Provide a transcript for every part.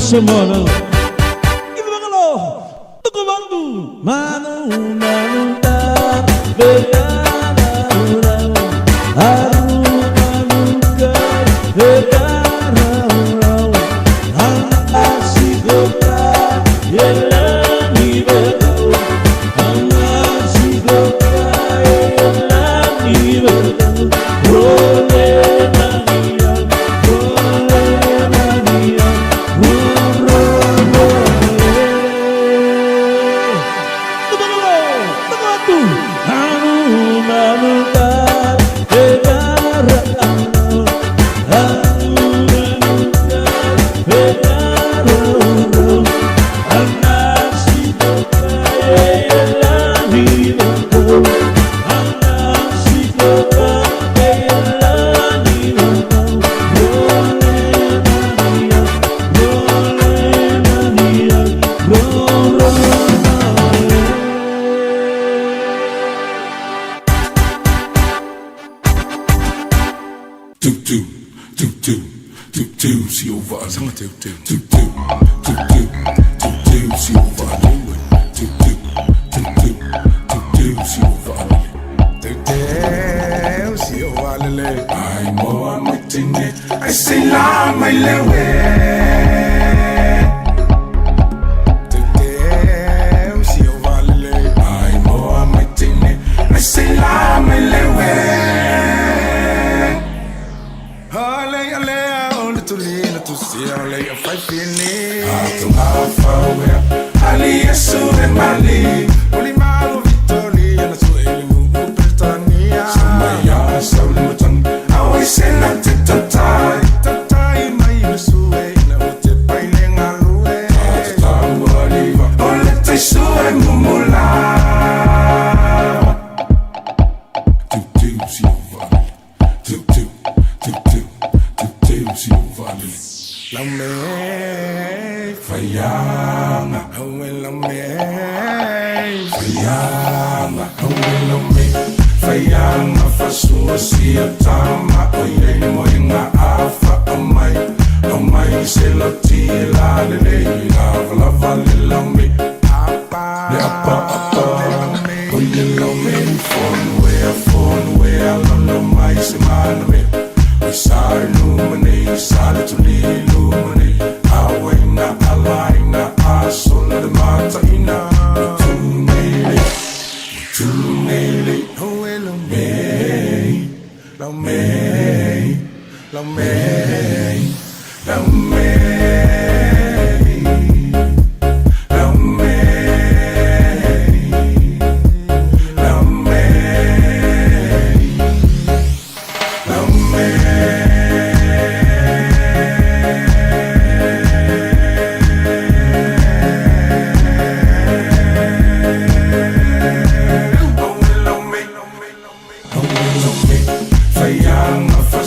Samona.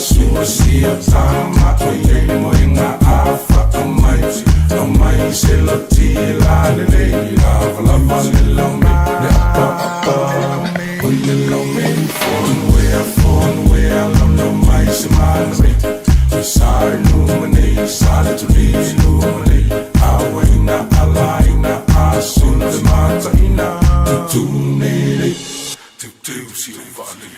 Sua sia tama o ye moenga afa o mai o mai se lo ti la le le la la la le la me le apa apa o le la me phone where phone where la no mai se man me sa nu mane sa le tu li nu mane awaina alaina asun le mata ina tu tu ne le tu tu si le va le.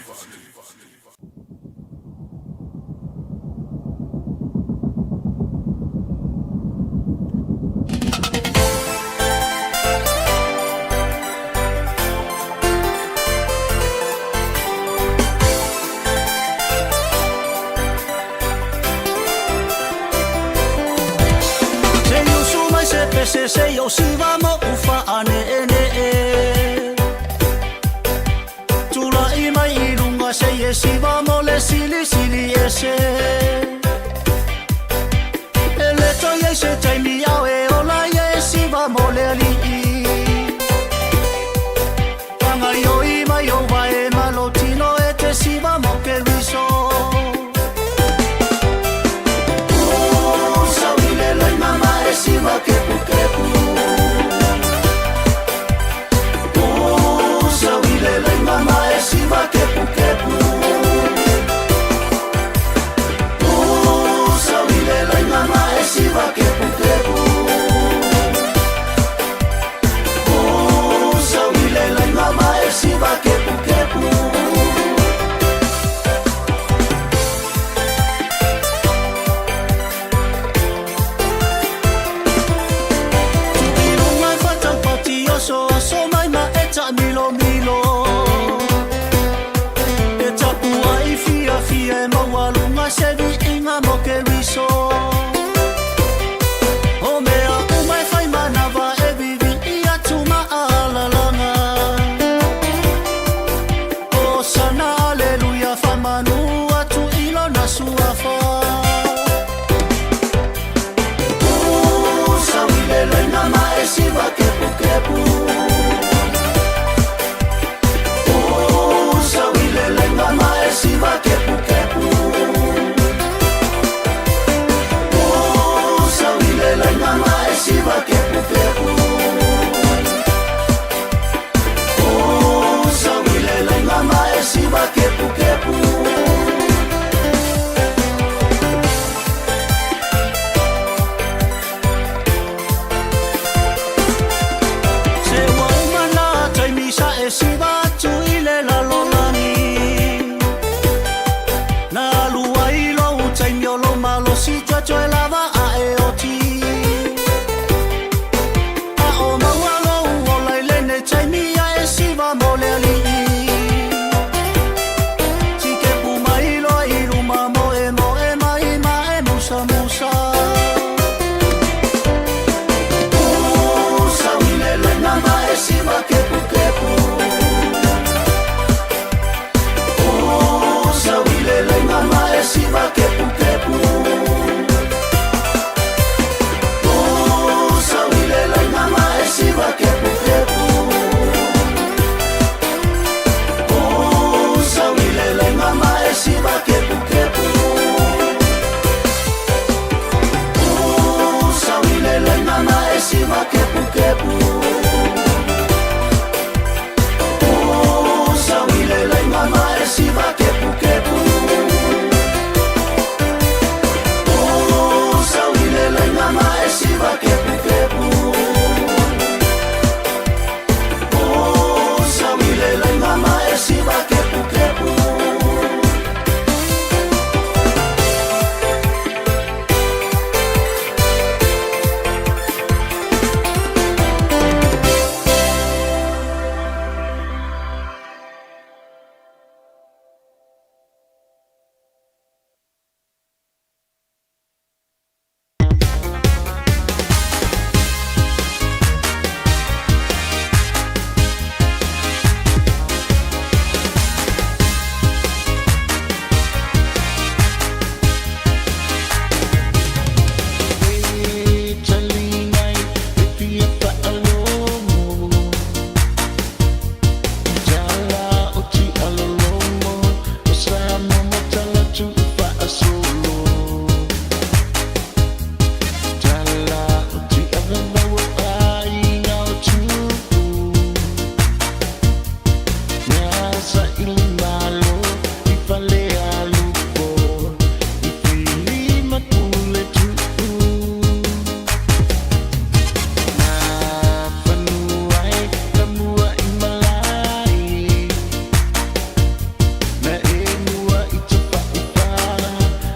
Se usu mai se pese se o siva mo ufa ane ene e. Tula i mai i lunga se e siva mo le sili sili e se. E le toi e se taimi au e ola e siva mo le alii. Panga i mai o vae malo tino e te siva mo ke riso. Sauile lai mama e siva kepu kepu. Oh, sauile lai mama e siva kepu kepu. Oh, sauile lai mama e siva kepu kepu. Oh, sauile lai mama e siva kepu kepu. Tuilunga whataupati oso aso mai ma e ta milo milo. E tapu ai fia fia e maua lunga se vi inga mo ke riso. O mea umai whai manawa e vivi i atu ma alalanga. O sana aleluia whamanu atu ilo na suafa. Oh, sauile lai mama e siva kepu kepu. Oh, sauile lai mama e siva kepu kepu. Oh, sauile lai mama e siva kepu kepu. Oh, sauile lai mama e siva kepu kepu. Se ua umana taimi sa e siva atu i le lalolagi. Na lua i lou taimi o lou malosi tuetoe lava a e oti. A o maua lou ola i lenei taimi a e siva mo le alii. Sikepu mai loa i luma mo e mo e mai ma e musa musa. Oh, sauile lai mama e siva kepu kepu. Oh, sauile lai mama e siva kepu kepu. Faasolo. Tala o Tuiavavau o aiga o Tupu. Na saili malo i Falealupo, i Fili ma Puletuu. Na fanua ai lamua i malae, na e mua i Tafaigata.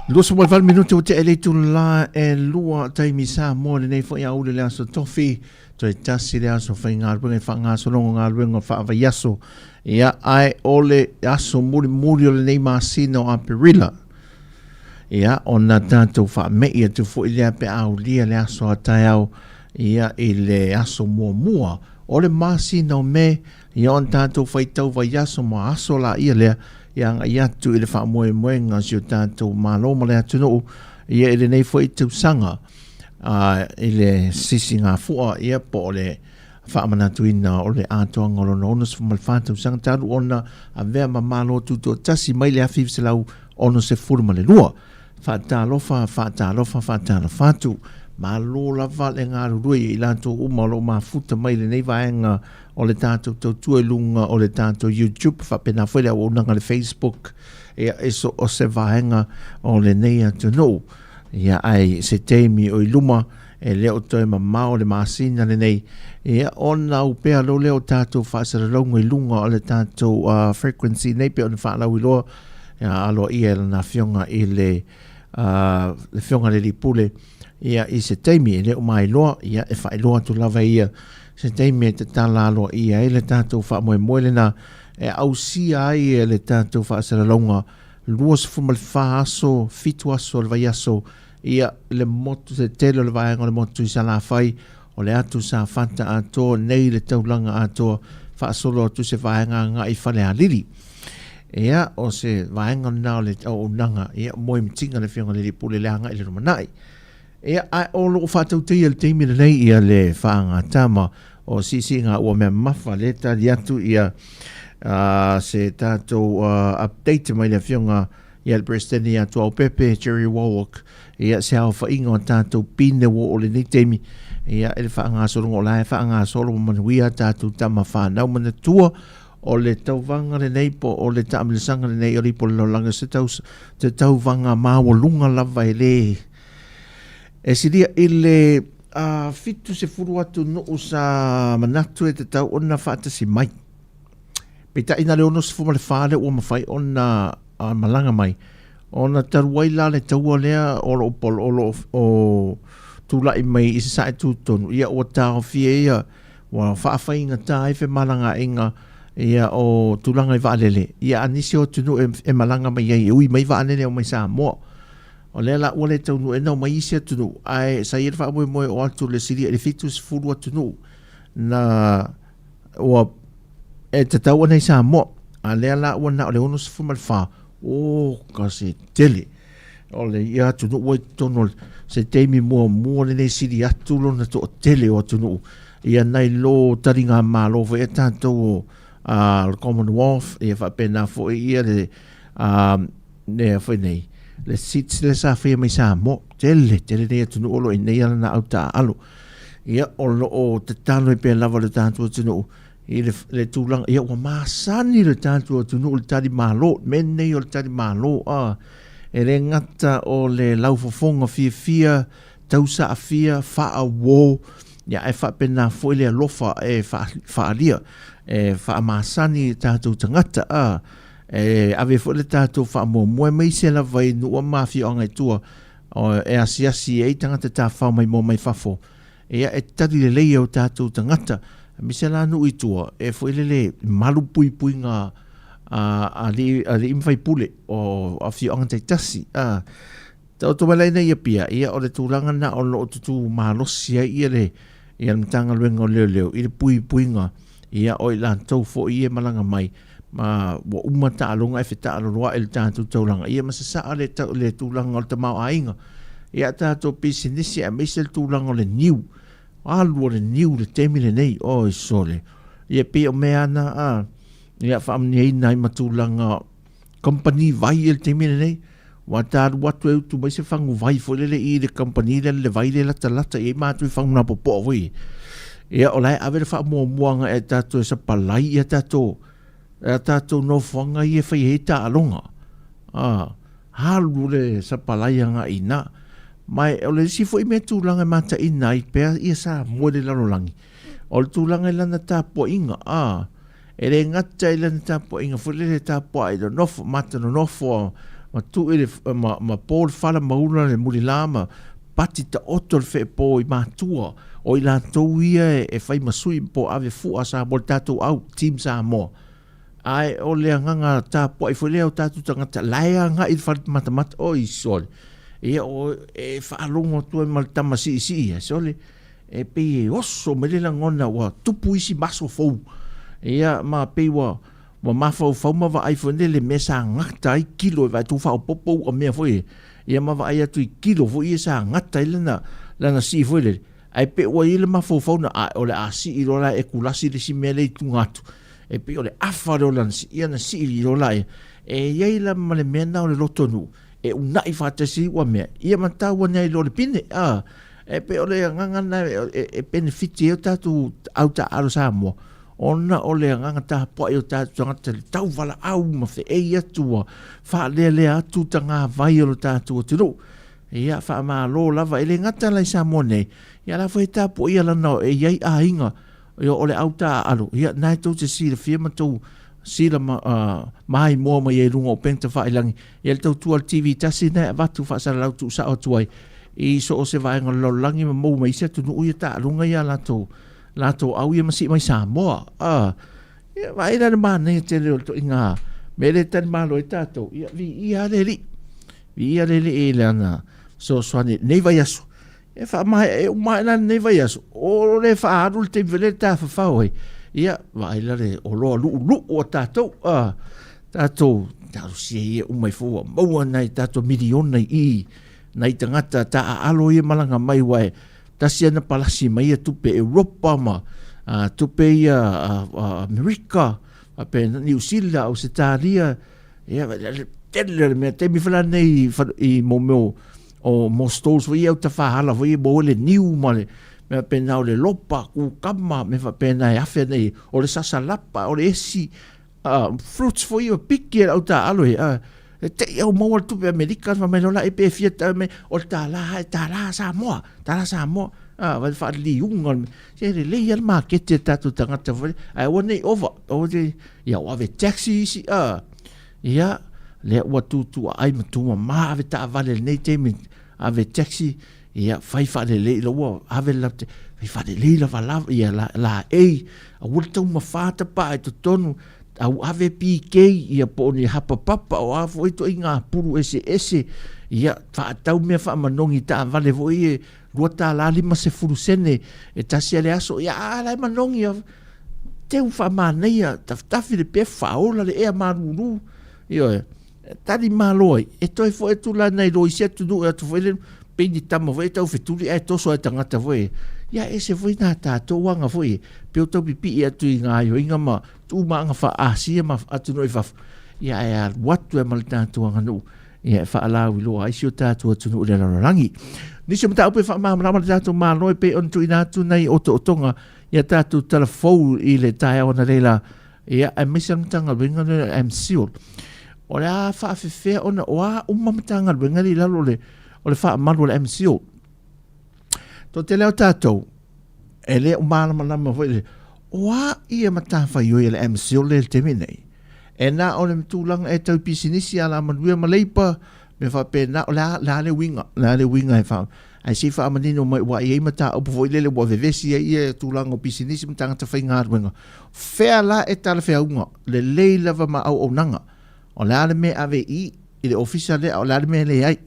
28 minute ua tea i le itula e 2 taimi Samoa lenei foi aoauli le aso tofi toe tasi le aso faigaluega i faagasologa o galuega faavaiaso ia ae o le aso mulimuli o lenei masina o Aperila ia ona tatou faame'i atu foi lea pe a aulia le aso a taeao ia i le aso muamua o le masina o Me Ia ona tatou faitau vaiaso ma aso laia lea e agai atu i le faamoemoega o si o tatou Malo ma le atunuu ia i lenei foi tausaga i le sisigafua ia po o le faamanatuina o le atoaga o lona 64 tausaga talu ona avea ma Malo Tutoatasi mai le 1962. Faatalofa, faatalofa, faatalofa atu. Malo lava le galulue i latou uma o lo o mafuta mai lenei vaega o le tatou tautua i luga o le tatou YouTube, faapena foi le auaunaga le Facebook, ia e so o se vaega o lenei atunuu. Ia ae se taimi o i luma, e le o toe mamao le masina lenei, ia ona upea loa lea o tatou faasalalauga i luga o le tatou frequency nei pei ona faalauiloa aloaia e lana afioga i le le afioga i le Alii Pule ia i se taimi e le o mailoa ia e faailoa atu lava ia se taimi e tatala aloaia ai le tatou faamoemoe lena e ausia ai e le tatou faasalalauga 24 aso, 7 aso o le vaiaso ia le motu se tele o le vaega o le motu i Salafai o le atu Safata atoa nei le taulaga atoa faasolo atu se vaega agai Falealili. Ia, o se vaega lena o le auaunaga, ia, moe mitiga le Afioga i le Alii Pule le agai i le lumanai. Ia, ae o loo faatautaia i le taimi lenei ia le faagatama o siisiiga ua mea mamafa le tali atu ia se tatou update mai le Afioga ia le Peresetene ia Tuaopepe, Jerry Warwick, ia se aofaiga o tatou pine ua oo lenei taimi, ia i le faagasologa o la e faagasolo ma manuia tatou tama fanau manatua o le tauvaga lenei po o le taamilosaga lenei o le ipu o le lalolagi o se tau, se tauvaga maualuga lava e lē e silia i le 70 atunuu sa manatu e tatau ona faatasi mai. Peitai na le 64 lea ua mafai ona malaga mai, ona talu ai la le taua lea o lo o lo o tulai mai i Sasae Tutotonu, ia ua taofia ia, ua faafaigata ai femalagaaiga ia o tulaga i vaalele, ia a nisi o atunuu e malaga mai ai e ui mai vaalele o mai Samoa. O lea la ua le taunuu ai na omai isi atunuu, ae sa i ai le faamoemoe o atu le silia i le 70 atunuu na ua e tatau ona i Samoa, a lea la ua na o le 64, o ka se tele o le ia atunuu ua i totonu o se taimi muamua lenei sili atu lona toatele o atunuu ia nai lo taligamalo foi a tatou o le Commonwealth ia faapena foi ia le le foi nei le SIDS lea sa faia mai Samoa tele tele nei atunuu o lo o i nei alana au taaalo ia o lo o tatalo ai pea lava le tatou atunuu i le, le tulaga ia ua masani le tatou atunuu i le tali malo mea nei o le tali malo a e le gata o le laufofoga fiafia tausaafia faauo ia ae faapena foi le alofa e faaalia e faamasani i tatou tagata a e ave foi le tatou faamuamua aemaise lava i nuu ma afioaga i tua e asiasi ai tagata tafafao maimoa mai fafo ia e tali lelei e o tatou tagata aemaise la nuu i tua e foi lele malu puipuiga a alii alii ma faipule o afioaga taitasi a taoto mai la ina ia pia ia o le tulaga na o lo o tutū malosi ai ia le ia le Matagaluega o Leoleo i le puipuiga ia o i latou foi ia e malaga mai ma ua uma taaloga e fetaaloloa'i le tatou taulaga ia ma sasaa le, le tulaga o le tamaoaiga ia tatou pisinisi aemaise le tulaga o le niu alu o le niu le taimi lenei oi sole ia pei o mea ana a ia faamanuiaina ai ma tulaga kamupani vai i le taimi lenei ua talu atu e utu mai se fagu vai foi lele i le kamupani lea le vai le latalata i ai matou i fagu napopoa foi ia o la e ave le faamuamua agai tatou e sapalai ia tatou a tatou nofoaga ia e fai ai taaloga a alu le sapalai agai i ina ma o le isi foi mea tulaga e mataina ai pea ia Samoa i le lalolagi o le tulaga i lana tapuaiga a E le gata i lana tapuaiga foi lele e tapuai nonofo, mata nonofo ma tuu i le, ma, ma po le fala ma ula le mulilā ma pati taoto le feepo i matua o i latou ia e, e fai ma sui po ave fua Samoa le tatou au Team Samoa. Ae o le agaga tapuai foi lea o tatou tagata la e agai i le fale matamata oi sole. Ia o e faalogo atu ai ma le tama siisii ia sole e pei e oso mai le lagona ua tupu isi maso fou. Ia ma pei ua ua mafaufau ma vaai foi lele mea sa gata ai kilo e vaai atu faaopoopo u'a mea foi ia ma vaai atu i kilo foi ia sa gata ai lana lana sii foi lele ae pei ua i ai le mafaufau na a o le a sii loa la e kulasi le isi mea lea i tuga atu e pei o le afa lea o lana sii ia na sii loa la ia e i ai la ma le mea na o le lotonuu e una'i faatasi ai ua mea ia ma tau ane ai loa le pine a e pei o le agaga na e, e penefiti ai o tatou au taaalo Samoa ona o le agaga tapuai o tatou tagata i le tauvalaau ma feei atu ua faalealea atu tagavai o lo tatou atunuu. Ia, faamalo lava. E le gata la i Samoa nei, ia la foi e tapuaia lana e i ai aiga ia, o le au taaalo, ia na e tou te silafia ma tou sila ma, uh, maimoa mai ai i luga o upega tafailagi, ia le tautua a le TV tasi na e avatu faasalalau tuusao atu ai i so o se vaega o le lalolagi ma maua mai isi atunuu ia taaluga ia latou latou au ia ma sii mai Samoa. Ah, ia vaai la le manaia tele o le toiga mea le tali malo ai tatou. Ia viia le Alii. Viia le Alii i lana fesoasoani nei vaiaso. E faamaea e uma ae la lenei vaiaso. O le faaalu le taimi le tafafao ai. Ia vaai la le oloa luuluu a tatou. Ah, tatou talosia ia uma ifo ua maua nai tatou miliona i i nai tagata taaalo ia malaga mai ua e Tasi ana palasi mai ia tupe Europa ma uh, tupe ia uh, uh, Amerika, faapena Niu Sila, Ausetalia, ia tele le mea taimi foi la nei i mo mea o mo stalls foi ia tafahala foi mo le niu ma le mea faapena o le lopa, kukama, mea faapena e afe nei, o le sasalapa, o le esi, fruits foi ia piki e le au taaalo e e te i au maua le tupe Amerika fai mai lola e pe fia tau mai o le tālā e tālā Samoa tālā Samoa a vai whaaliliunga se lelei ia le makete e tātou tagata foi ae aua nei ova aua te ia o ave taxi isi a ia lea ua tutua ai ma tumama ave taavale lenei taimi ave taxi ia fai faalelei ila ua ave la te fai faalelei lava lava ia la, la ei aua le taumafā tapaa i totonu au ave PK ia po o ni hapapapa o a foi ituaiga pulu eseese ia faatau mea faamanogi taavale foi e $2.50 sene e tasi a le aso ia a la e manogi ia teu faamanaia tafitafi le pefu faaola le ea malūlū ioe Tali malo ai, e toe foi atu la nai lo isi atunuu e atu foi le pei ni tama foi e tau fetuli ae toso ai tagata foi. Ia ese foi nā tātou anga foi e, pe o tau pipii atu i ngā aioinga ma tūmāga wha-Asia ma atunuu i fafo. Ia ae alu atu e ma le tātou aganuu, ia e whaalauiloa ai si o tātou atunuu i le lalolagi. Nisi o mataupu e whaamāmalama le tātou Malo e pei ona tuuina atu nei otootoga i a tātou tala fou i le taeao analeila Ia, aemaise le Matagaluega lea o le MCIL. O le a faafefea ona o a uma Matagaluega lea i lalo o le, o le faamalu o le MCIL. Toatele o tatou, e le o malamalama foi le, o a ia matafaioi a le MCIL lea i le taimi nei. E na o le tulaga e tau i pisinisi alamanuia ma leipa, mea faapena, o le a, le a le uiga, le a le uiga e faa, ae se i faamanino mai ua i ai mataupu foi lele ua vevesi ai ia tulaga o pisinisi ma tagata faigaluega. Fea la e talafeauga, lelei lava ma auaunaga. O le a le mea e ave i i, i le ofisa lea, o le a le mea e leai.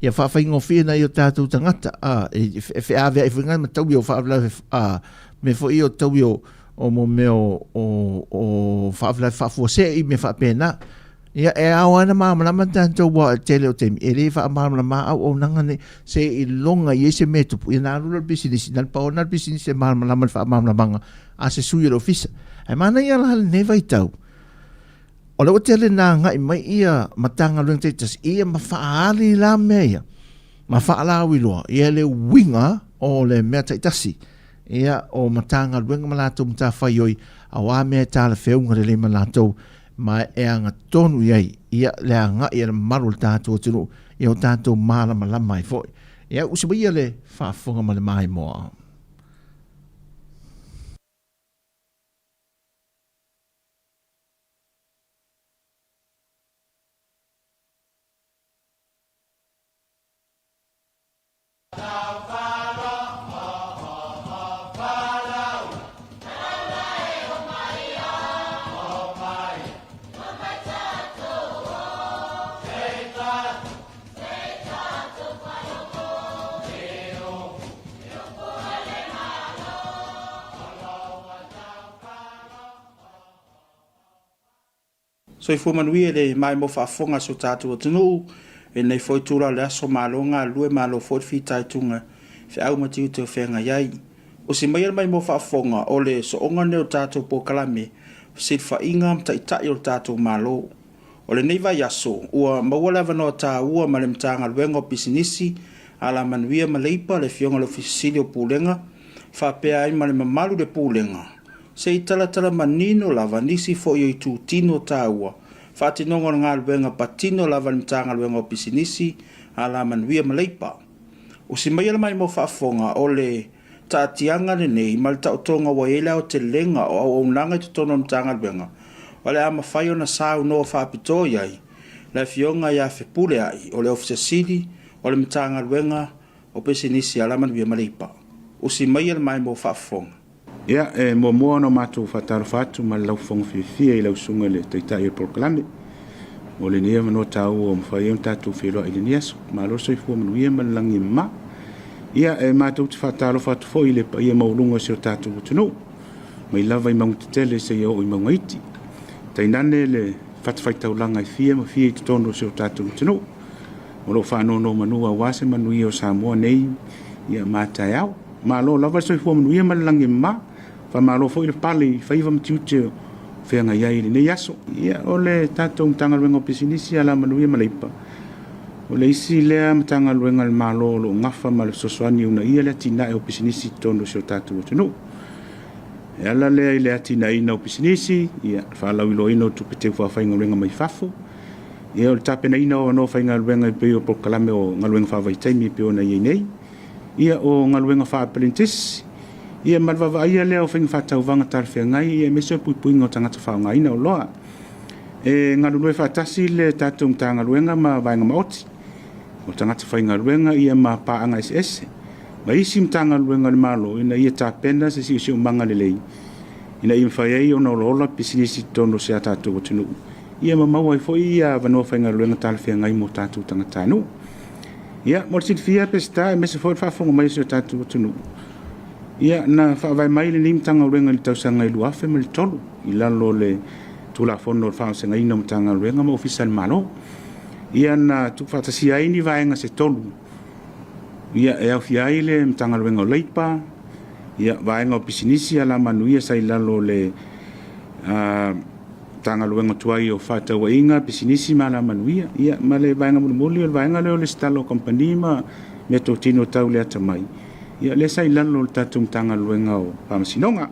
Ia faafaigofie nai o tatou tagata, a, e, e feaveai foi ngai ma taui o faalavelave, a, mea foi ia o taui o, o mo mea o, o, o faalavelave faafuasei, mea faapena. Ia, e ao lava ona malamalama tatou aua o le tele o taimi, e le faamalamalama auaunaga nei, seiloga i ai se mea e tupu, ia na alu loa le pisinisi, na o le pau lena o le pisinisi e malamalama i le faamalamalamaga a se sui o le ofisa. Ae manaia la lenei vaitau, o lea ua tele ina agai mai ia Matagaluega taitasi, ia ma faaali la mea ia, ma faalauiloa ia le uiga o le mea taitasi. Ia, o Matagaluega ma latou matafaioi, a o a mea e talafeauga lelei ma latou, ma e agatonu i ai ia le agai a le mamalu o le tatou atunuu ia o tatou malamalama ai foi. Ia, usi mai ia le faafofoga ma le maimoa. Soifua manuia i le maimoa faafofoga a si o tatou atunuu i lenei foi itula o le aso. Malo galulue, malo foi le fitaituga i feau ma tiute o feagai ai. Usi maia le maimoa faafofoga o le sooga lenei o le tatou polokalame Fesilafaiga ma Taitai o le tatou Malo. O lenei vaiaso, ua maua le avanoa taua ma le Matagaluega o Pisinisi, Alamanuia ma Leipa, le Afioga i le Ofisa Sili o Pulega, faapea ai ma le mamalu i le Pulega, se i talatala manino lava nisi foi o itutino taua faatinoga o le galuega patino lava a le Matagaluega o Pisinisi, Alamanuia ma Leipa. Usi maia le maimoa faafofoga o le taatiaga lenei ma le taotoga ua i ai le aotelega o auaunaga i totonu o le Matagaluega, o le a mafai ona saunoa faapitoa i ai le Afioga ia Fepuleai o le Ofisa Sili o le Matagaluega o Pisinisi, Alamanuia ma Leipa. Usi maia le maimoa faafofoga. Ia, e muamua ona matou faatalofa atu ma le laufofoga fiafia i lau Susuga i le Taitai o le Polokalame mo lenei avanoa taua ua mafai ai ona tatou feiloai i lenei aso. Malo le soifua manuia ma le lagi e mama. Ia, e matou te faatalofa atu foi i le paia maualuga o si o tatou atunuu, mai lava i mauga tetele seia oo i mauga iti, tainane le fatafaitaulaga e fia ma fia i totonu o si o tatou atunuu o lo o faanonomanu aua se manuia o Samoa nei ma a taeao. Malo lava le soifua manuia ma le lagi e mama. Faamalo foi le pale i faiva ma tiute o feagai ai i lenei aso. Ia, o le tatou Matagaluega o Pisinisi, Alamanuia ma Leipa, o le isi lea Matagaluega a le Malo o lo o gafa ma le fesoasoani e uunaia le atinae o pisinisi i totonu o si o tatou atunuu. E ala lea i le atinaeina o pisinisi, ia, le faalauiloaina o tupe teu faafaigaluega mai fafo, ia, o le tapenaina o avanoa faigaluega e pei o polokalame o galuega faavaitaimi e pei ona i ai nei, ia, o galuega faa-aperenitisi, ia, ma le vaavaaia lea o faiga faatauvaga talafeagai, ia, aemaise o le puipuiga o tagata faaaogaina oloa. E galulue faatasi le tatou Matagaluega ma Vaega Maoti o tagata faigaluega ia ma paaga eseese ma isi Matagaluega a le Malo ina ia tapena se siosiomaga lelei ina ia mafai ai ona olaola pisinisi i totonu o si a tatou atunuu ia ma maua ai foi avanoa faigaluega talafeagai mo tatou tagatanuu. Ia, mo le silafia Peseta aemaise foi le faafofoga mai a si o tatou atunuu, ia, na faavae mai lenei Matagaluega i le tausaga e 2003 i lalo o le Tulafono o le Faavasegaina o Matagaluega ma Ofisa a le Malo. Ia, na tuufaatasia ai ni vaega se tolu, ia, e aofia ai le Matagaluega o Leipa, ia, vaega o Pisinisi, Alamanuia sa i lalo o le Matagaluega tuai o Fefaatauaiga, Pisinisi ma Alamanuia, ia, ma le vaega mulimuli o le vaega lea o le lesitala o kamupani ma meatotino tau le atamai, ia, lea sa i lalo o le tatou Matagaluega o Faamasinoga.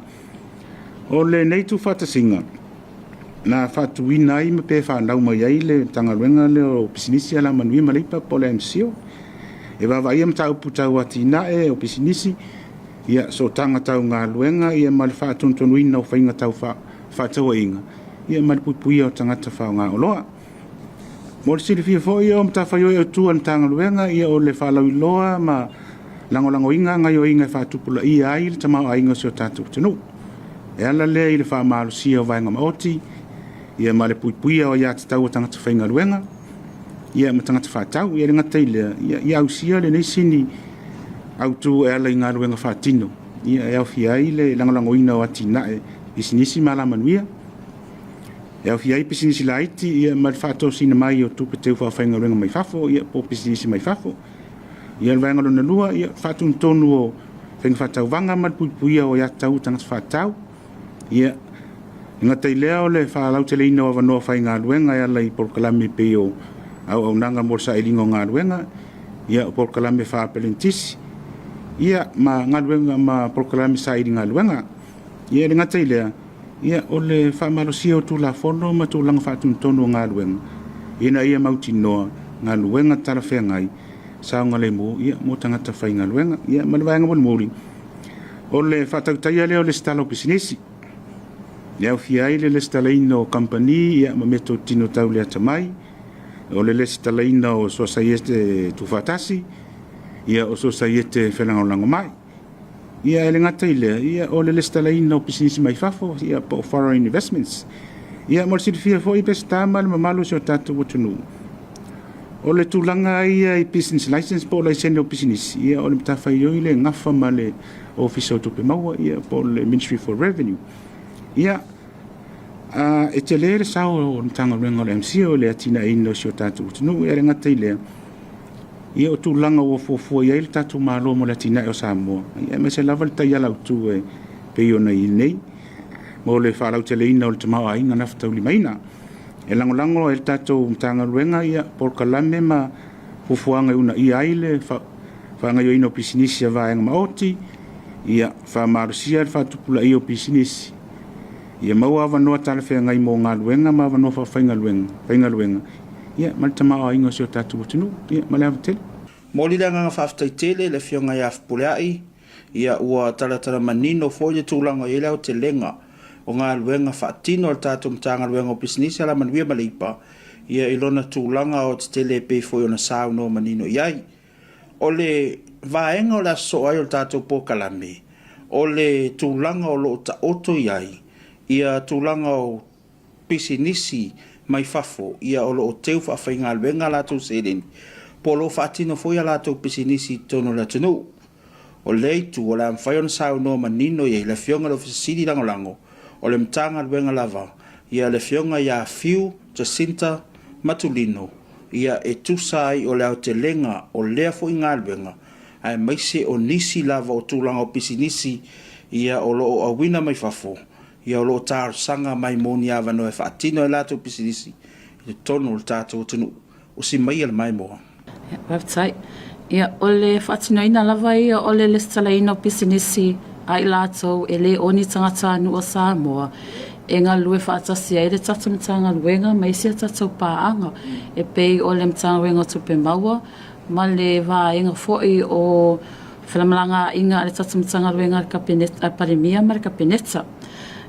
O lenei tuufaatasiga, na faatuina ai ma pe fanau mai ai le Matagaluega lea o Pisinisi, Alamanuia ma Leipa po o le MCIL, e vaavaaia mataupu tau atinae o pisinisi, ia, sootaga tau galuega, ia, ma le faatonutonuina o faiga tau fefaatauaiga, ia, ma le puipuia o tagata faaaoga oloa. Mo le silafia foi, o matafaioi autu a le Matagaluega, ia, o le faalauiloa ma lagolagoina gaoioiga e faatupulaia ai le tamaoaiga o si o tatou atunuu. E ala lea i le faamalosia o vaega maoti, ia, ma le puipuia o aiatatau a tagata faigaluega, ia, ma tagata faatau. Ia e le gata i lea, ia, ia ausia lenei sini autu e ala i galuega faatino, ia, e aofia ai le lagolagoina o atinae pisinisi ma alamanuia, e aofia ai pisinisi laiti, ia, ma le faatosina mai o tupe teu faafaigaluega mai fafo, ia, po o pisinisi mai fafo. Ia, o le vaega lona lua, ia, faatonutonu o faiga faatauvaga ma le puipuia o aiatatau a tagata faatau. Ia, e gata i lea o le faalauteleina o avanoa faigaluega e ala i polokalame e pei o auaunaga mo le sailiga o galuega, ia, o polokalame faa-aperenitisi, ia, ma galuega ma polokalame saili galuega. Ia, e le gata i lea, ia, o le faamalosia o Tulafono ma tulaga faatonutonu o galuega ina ia mautinoa galuega talafeagai saogalemu, ia, mo tagata faigaluega. Ia, ma le vaega mulimuli, o le faatautaia lea o lesitala o pisinisi, e aofia ai le lesitalaina o kamupani, ia, ma meatotino tau le atamai, o le lesitalaina o sosaiete tuufaatasi, ia, o sosaiete felagolagomai. Ia, e le gata i lea, ia, o le lesitalaina o pisinisi mai fafo, ia, po o foreign investments. Ia, mo le silafia foi Peseta ma le mamalu o si o tatou atunuu, o le tulaga ia i business license po o laisene o pisinisi, ia, o le matafaioi lea e gafa ma le Ofisa o Tupe Maua, ia, po o le Ministry for Revenue. Ia, E tele le sao o le Matagaluega o le MCIL i le atinaeina o si o tatou atunuu, ae le gata i lea, ia o tulaga ua fuafua i ai le tatou Malo mo le atinae o Samoa, ia aemaise lava le taiala autu e pei ona i ai nei mo le faalauteleina o le tamaoaiga gafataulimaina. E lagolago e le tatou Matagaluega ia polokalame ma fuafuaga e uunaia ai le faagaoioiina o pisinisi a vaega maoti, ia faamalosia le faatupulaia o pisinisi, ia maua avanoa talafeagai mo galuega ma avanoa faafaigaluega, faigaluega, ia ma le tamaoaiga o si o tatou atunuu. Ia ma le ava tele. Momoli le agaga faafetai tele i le Afioga ia Fepuleai, ia ua talatala manino foi le tulaga o i ai le aotelega o galuega faatino a le tatou Matagaluega o Pisinisi, Alamanuia ma Leipa, ia i lona tulaga aoaotetele e pei foi ona saunoa manino i ai. O le vaega o le a sosoo ai o le tatou polokalame, o le tulaga o lo o taoto i ai ia tulaga o pisinisi mai fafo, ia o lo o teu faafaigaluega a latou seleni, po o lo o faatino foi a latou pisinisi i totonu o le atunuu. O lea itu, o le a mafai ona saunoa manino i ai le Afioga i le Ofisa Sili Lagolago o le Matagaluega lava, ia le Afioga ia Fiu Jacinta Matulino, ia e tusa ai o le aotelega o lea foi galuega, aemaise o nisi lava o tulaga o pisinisi ia o lo o auina mai fafo, ia o lo o talosaga mai mo ni avanoa e faatino ai latou pisinisi i totonu o le tatou atunuu. Usi maia le maimoa. Faafetai. Ia, o le faatinoina lava ia o le lesitalaina o pisinisi a i latou e le o ni tagatanuu o Samoa e galulue faatasi ai le tatou Matagaluega ma isi a tatou paaga e pei o le Matagaluega o Tupe Maua ma le vaega foi o felamalagaaiga a le tatou Matagaluega a le Kapeneta, a le Palemia ma le Kapeneta.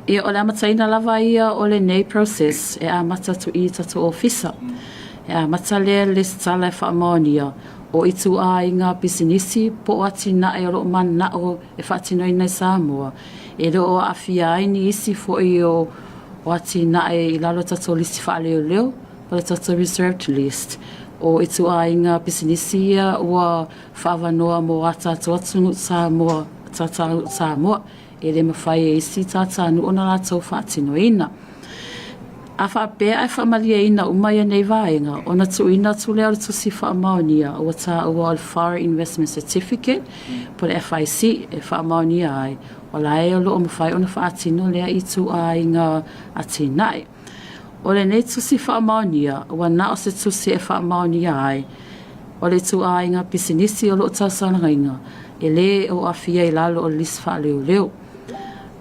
Ia, o le amataina lava ia o lenei process e amata atu i tatou ofisa. E amata lea lesitala e faamaonia o ituaiga pisinisi po o atinae o lo o mananao e faatinoina i Samoa, e le o aafia ai ni isi foi o atinae i lalo o tatou lisi faaleoleo po o le tatou reserved list o ituaiga pisinisi ia ua faaavanoa mo a tatou atunuu Samoa, tatou Samoa. E le mafai e isi tātānuu ona latou faatinoina. A faapea ae faamalieina uma ia nei vaega, ona tuuina atu lea o le tusi faamaonia ua taua o le Foreign Investment Certificate po o le FIC e faamaonia ai, o la e o lo o mafai ona faatino lea ituaiga atinae. O lenei tusi faamaonia, ua na o se tusi e faamaonia ai o le ituaiga pisinisi o lo o talosagaina e lē o aafia i lalo o le lisi faaleoleo.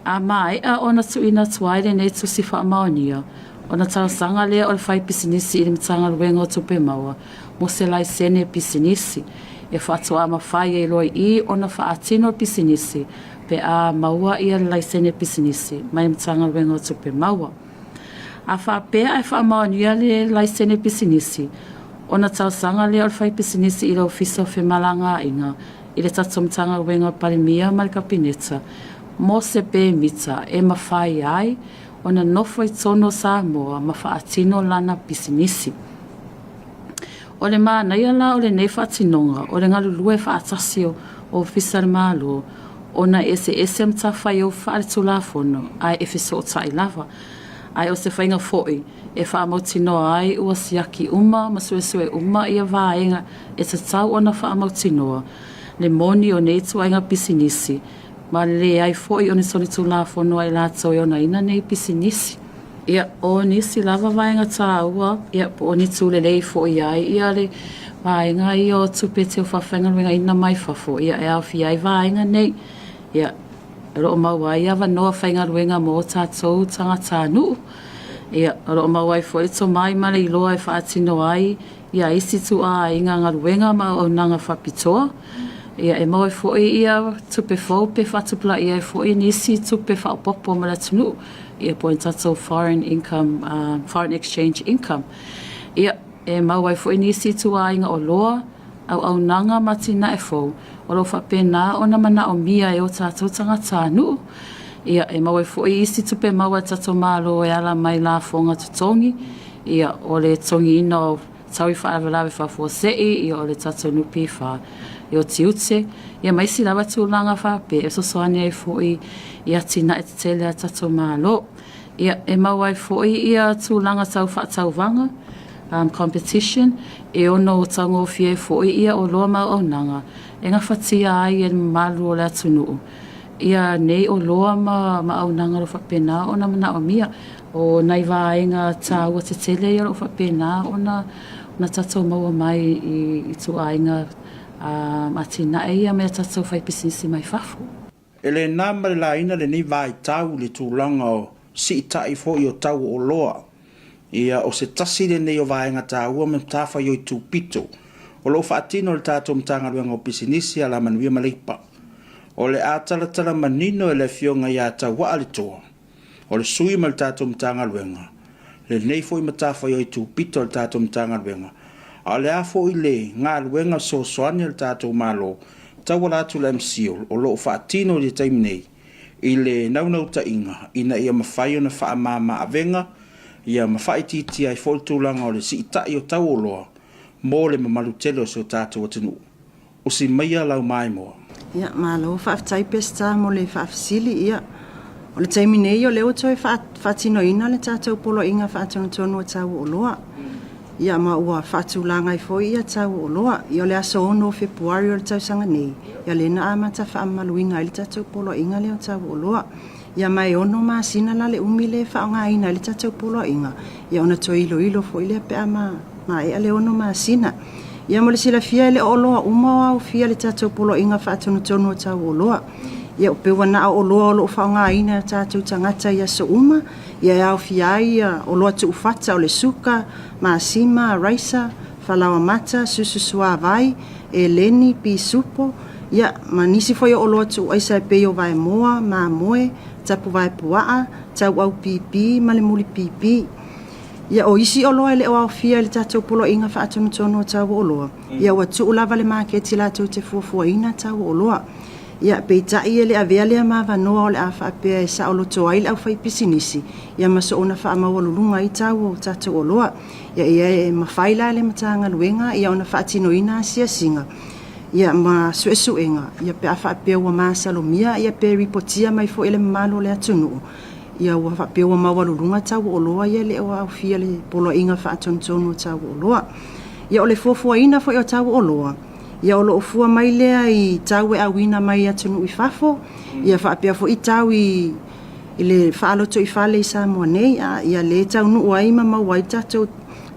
A maea ona tuuina atu ai lenei tusi faamaonia, ona talosaga lea o le faipisinisi i le Matagaluega o Tupe Maua mo se laisene pisinisi e faatoa mafai ai loa i i ona faatino le pisinisi pe a maua ia le laisene pisinisi mai le Matagaluega o Tupe Maua. A faapea ae faamaonia le laisene pisinisi, ona talosaga lea o le faipisinisi i le Ofisa o Femalagaaiga i le tatou Matagaluega o le Palemia ma le Kapeneta mo se pemita e mafai ai ona nofo i totonu o Samoa ma faatino lana pisinisi. O le manaia la o lenei faatinoga o le galulue faatasi o Ofisa o le Malo ona e eseese matafaioi faaletulafono ae e fesootai lava. Ae o se faiga foi e faamautinoa ai ua siaki uma ma suesue uma ia vaega e tatau ona faamautinoa le moni o nei ituaiga pisinisi ma le leai foi o ni solitulafono a i latou e onaina nei pisinisi. Ia, o nisi lava vaega tāua, ia, po o ni tū lelei foi ai ia le vaega ia o tupe teu faafaigaluegaina mai fafo, ia, e aofia ai vaega nei. Ia, o lo o maua ai avanoa faigaluega mo o tātou tagatanuu. Ia, o lo o maua ai foi le tomai ma le iloa e faatino ai ia isi ituaiga galuega ma auaunaga faapitoa. Ia, e maua ai foi ia tupe fou pe faatupulaia ai foi nisi tupe faaopoopo mo le atunuu, ia po o ni tatou foreign income, foreign exchange income. Ia, e maua ai foi nisi ituaiga oloa, auaunaga ma atinae fou o lo o faapena ona manaomia e o tatou tagatanuu. Ia, e maua ai foi isi tupe maua a le tatou Malo e ala mai lafoga totogi, Ia, o le totogiina o taui faalavelave faafuasei, ia o le tatou NPF, ia o tiute, ia ma isi lava tulaga faapea e fesoasoani ai foi i atinae tetele a le tatou Malo. Ia, e maua ai foi ia tulaga tau faatauvaga, competition, e ono taugofie ai foi ia oloa ma auaunaga e gafatia ai e le mamalu o le atunuu ia nei oloa ma auaunaga o lo o faapena ona manaomia. O nai vaega taua tetele ia o lo o faapena ona tatou maua mai i ituaiga atinae ia mai a tatou faipisinisi mai fafo. E le na ma le laina lenei vaitau i le tulaga o siitai foi o tau o oloa. Ia, o se tasi lenei o vaega taua ma matafaioi tupito o lo o faatino e le tatou Matagaluega o Pisinisi, Alamanuia ma Leipa. O le a talatala manino e le Afioga ia Tauaa Letoa, o le sui ma le tatou Matagaluega, lenei foi matafaioi tupito a le tatou Matagaluega, a o le a foi le galuega fesoasoani a le tatou Malo tauala atu i le MCIL o lo o faatino i le taimi nei i le naunautaiga ina ia mafai ona faamama avega ia ma faaitiitia ai foi le tulaga o le siitai o tau oloa mo le mamalu tele o si o tatou atunuu. Usi maia lau maimoa. Ia, malo faafetai Peseta mo le faafesili. Ia, o le taimi nei o lea ua toe faatinoina le tatou Poloaiga Faatonutonu o Tau o Oloa. Ia, ma ua faatulaga ai foi ia tau o oloa. Ia, o le aso 6 o Fepuari o le tausaga nei, ia lea na amata faamamaluina ai le tatou Poloaiga lea o Tau o Oloa. Ia, ma e ono masina la le umi lea e faaaogaina ai le tatou Poloaiga, ia ona toe iloilo foi lea pe a maea le ono masina. Ia mo le silafia e le o oloa uma o aofia i le tatou Poloaiga Faatonutonu o Tau Oloa. Ia pe ua na o oloa o lo o faaaogaina e o tatou tagata i aso uma, ia e aofia ai ia oloa tuufata o le suka, masima, raisa, falaoa mata, susu suavai, eleni, pisupo, ia ma nisi foi o oloa tuuaisa e pei o vaemoa, mamoe, tapuvae puaa, tauau pipi ma le muli pipi. Ia, o isi oloa e le o aofia i le tatou Poloaiga Faatonutonu o Tau o Oloa, ia ua tuu lava le maketi latou te fuafuaina tau o oloa. Ia, peitai e le avea lea ma avanoa o le a faapea e saoloto ai le aufaipisinisi, ia ma soona faamaualuluga ai tau o tatou oloa. Ia, ia e mafai la e le Matagaluega ia ona faatinoina asiasiga, ia ma suesuega, ia pe a faapea ua masalomia, ia pe ripotia mai foi e le mamalu o le atunuu, Ia ua faapea ua maualuluga tau o oloa ia e le o aofia i le Poloaiga Faatonutonu o Tau o Oloa. Ia o le fuafuaina foi o tau o oloa, ia o lo o fua mai lea i tau e auina mai atunuu i fafo, ia faapea foi tau i i le faalotoifale i Samoa nei, a ia le taunuu ai ma maua ai tatou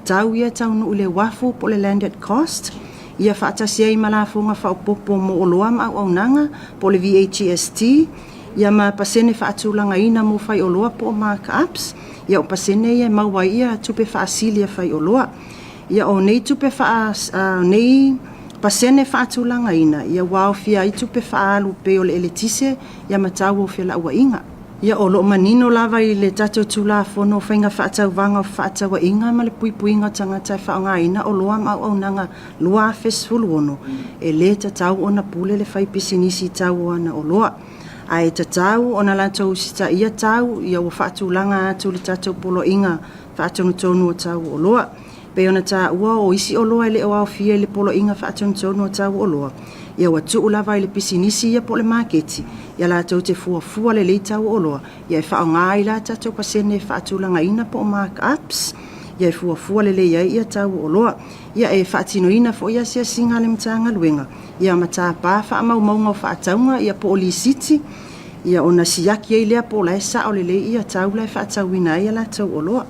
tau ia e taunuu i le uafu po o le landed cost, ia faatasi ai ma lafoga faaopoopo mo oloa ma auaunaga po o le VAGST, Ia ma pasene faatulagaina mo faioloa po o mark-ups, ia o pasene ia e maua ai ia tupe faasili a faioloa. Ia o nei tupe faa, nei pasene faatulagaina, ia ua aofia ai tupe faaalu pei o le eletise ia ma tau o felauaiga. Ia o lo o manino lava i le tatou Tulafono o Faiga Faatauvaga o Fefaatauaiga ma le Puipuiga o Tagata e Faaaogaina Oloa ma Auaunaga 2016, e lē tatau ona pule le faipisinisi i tau o ana oloa, a e tatau ona latou usitaia tau ia ua faatulaga atu le tatou Poloaiga Faatonutonu o Tau o Oloa. Pei ona taua o isi oloa e le o aofia i le Poloaiga Faatonutonu o Tau o Oloa, ia ua tuu lava i le pisinisi ia po o le maketi, ia latou te fuafua lelei tau o oloa, ia e faaaoga ai la tatou pasene e faatulagaina po o mark ups, ia e fuafua lelei ai ia tau o oloa. Ia e faatinoina foi asiasiga a le Matagaluega, ia ma tapa faamaumauga o faatauga ia po o lisiti, ia ona siaki ai lea po o la e sao lelei ia tau la e faatauina ai a latou oloa.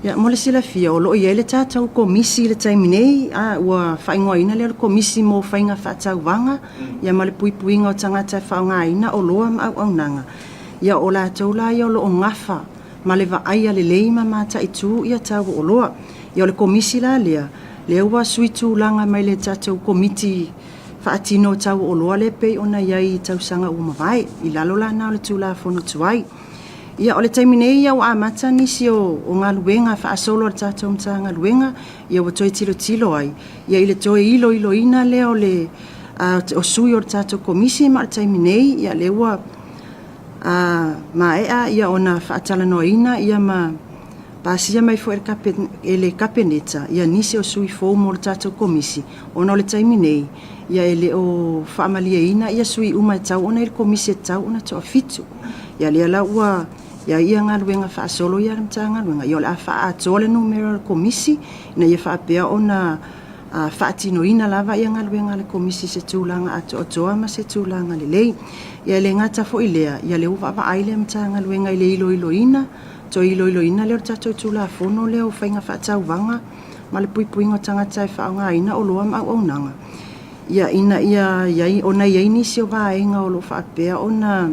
Ia mo le silafia, o lo o i ai le tatou Komisi i le taimi nei, a ua faaigoaina lea o le Komisi mo Faiga Faatauvaga ia ma le Puipuiga o Tagata e Faaaogaina Oloa ma Auaunaga. Ia o latou la ia o lo o gafa ma le vaaia lelei ma mataitu ia tau o oloa. Ia o le Komisi la lea, lea ua sui tulaga mai le tatou Komiti Faatino Tau o Oloa lea pei ona i ai i tausaga ua mavae, i lalo la na o le Tulafono tuai. Ia o le taimi nei ia ua amata nisi o o galuega faasolo a le tatou Matagaluega, ia ua toe tilotilo ai ia i le toe iloiloina lea o le o sui o le tatou Komisi ma o le taimi nei ia lea ua a maea ia ona faatalanoaina ia ma pasia mai foi e le Kapeneta ia nisi o sui fou mo le tatou Komisi, ona o le taimi nei, ia e le o faamalieina ia sui uma e tatau ona i le Komisi e tatau ona toafitu. Ia lea la ua I ai ia galuega faasolo ia a le Matagaluega, ia o le a faaatoa le numera o le Komisi ina ia faapea ona faatinoina lava ia galuega a le Komisi i se tulaga atoatoa ma se tulaga lelei. Ia e le gata foi i lea, ia lea ua vaavaai le Matagaluega i le iloiloina, toe iloiloina lea o le tatou Tulafono lea o Faiga Faatauvaga ma le Puipuiga o Tagata e Faaaogaina Oloa ma Auaunaga, ia ina ia i ai, ona e i ai nisi o vaega o lo o faapea ona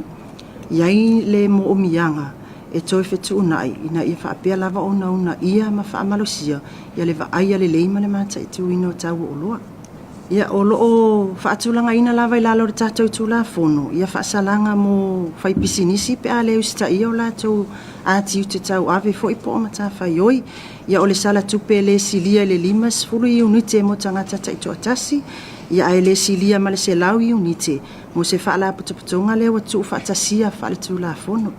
i ai le moomiaga e toe fetuunai ina ia faapea lava ona uunaia ma faamalosia ia le vaaia lelei ma le mataituina o tau o oloa. Ia, o lo o faatulagaina lava i lalo o le tatou Tulafono ia faasalaga mo faipisinisi pe a le usitaia o latou tiute tauave foi po o matafaioi. Ia, o le sala tupe e le silia i le 50 iunite mo tagata taitoatasi, ia ae le silia ma le 100 iunite mo se faalapotopotoga lea ua tuufaatasia faaletulafono.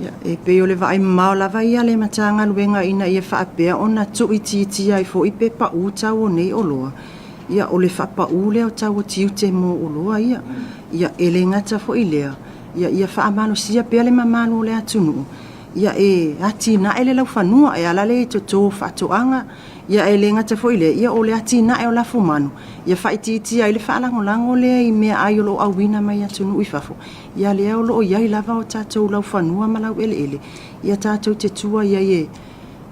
Ia, e pei o le vaai mamao lava ia a le Matagaluega ina ia faapea ona tuuitiitia ai foi pe pau tau o nei oloa, ia o le faapau lea o tau o tiute mo oloa ia. Ia, e le gata foi i lea, ia ia faamalosia pea le mamalu o le atunuu, ia e atinae le laufanua e ala lea i toto faatoaga, Ia e le gata foi i lea, ia o le atinae o lafumanu, ia faaitiitia ai le faalagolago lea i meaai o lo o auina mai atunuu i fafo, ia lea o lo o i ai lava o tatou laufanua ma laueleele, ia tatou te tua i ai e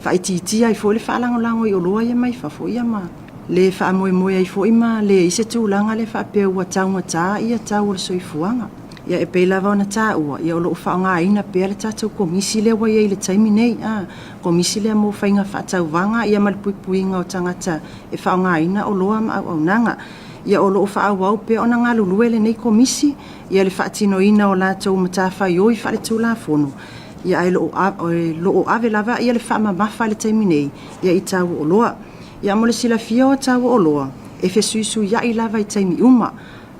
faaitiitia ai foi le faalagolago i oloa ia mai fafo, ia ma le faamoemoe ai foi ma leai se tulaga lea faapea ua taugata ia tau o le soifuaga. Ia e pei lava ona taua, ia o lo o faaaogaina pea le tatou Komisi lea ua i ai i le taimi nei, a. Komisi lea mo Faiga Faatauvaga ia ma le Puipuiga o Tagata e Faaaogaina Oloa ma Auaunaga. Ia o lo o faaauau pea ona galulue lenei Komisi ia le faatinoina o latou matafaioi faaletulafono, ia ae lo o ave lava ia le faamamafa i le taimi nei ia i tau o oloa. Ia mo le silafia o tau o oloa, e fesuisuiai lava i taimi uma.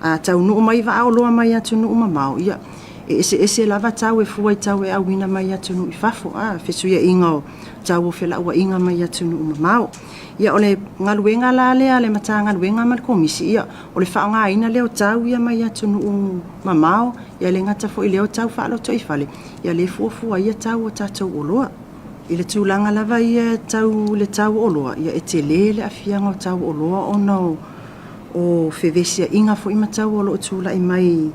A taunuu mai vaa oloa mai atunuu mamao, ia, e eseese lava tau e fua i tau e auina mai atunuu i fafo, a, fesuiaiga o tau o felauaiga mai atunuu mamao. Ia, o le galuega la lea a le Matagaluega ma le Komisi, ia, o le faaaogaina lea o tau ia mai atunuu mamao, ia e le gata foi i lea o tau faalotoifale, ia lea e fuafua ai tau o tatou oloa. I le tulaga lava ia tau le tau o oloa, ia e tele le aafiaga o tau o oloa ona o o fevesiaiga foi ma tau o lo o tulai mai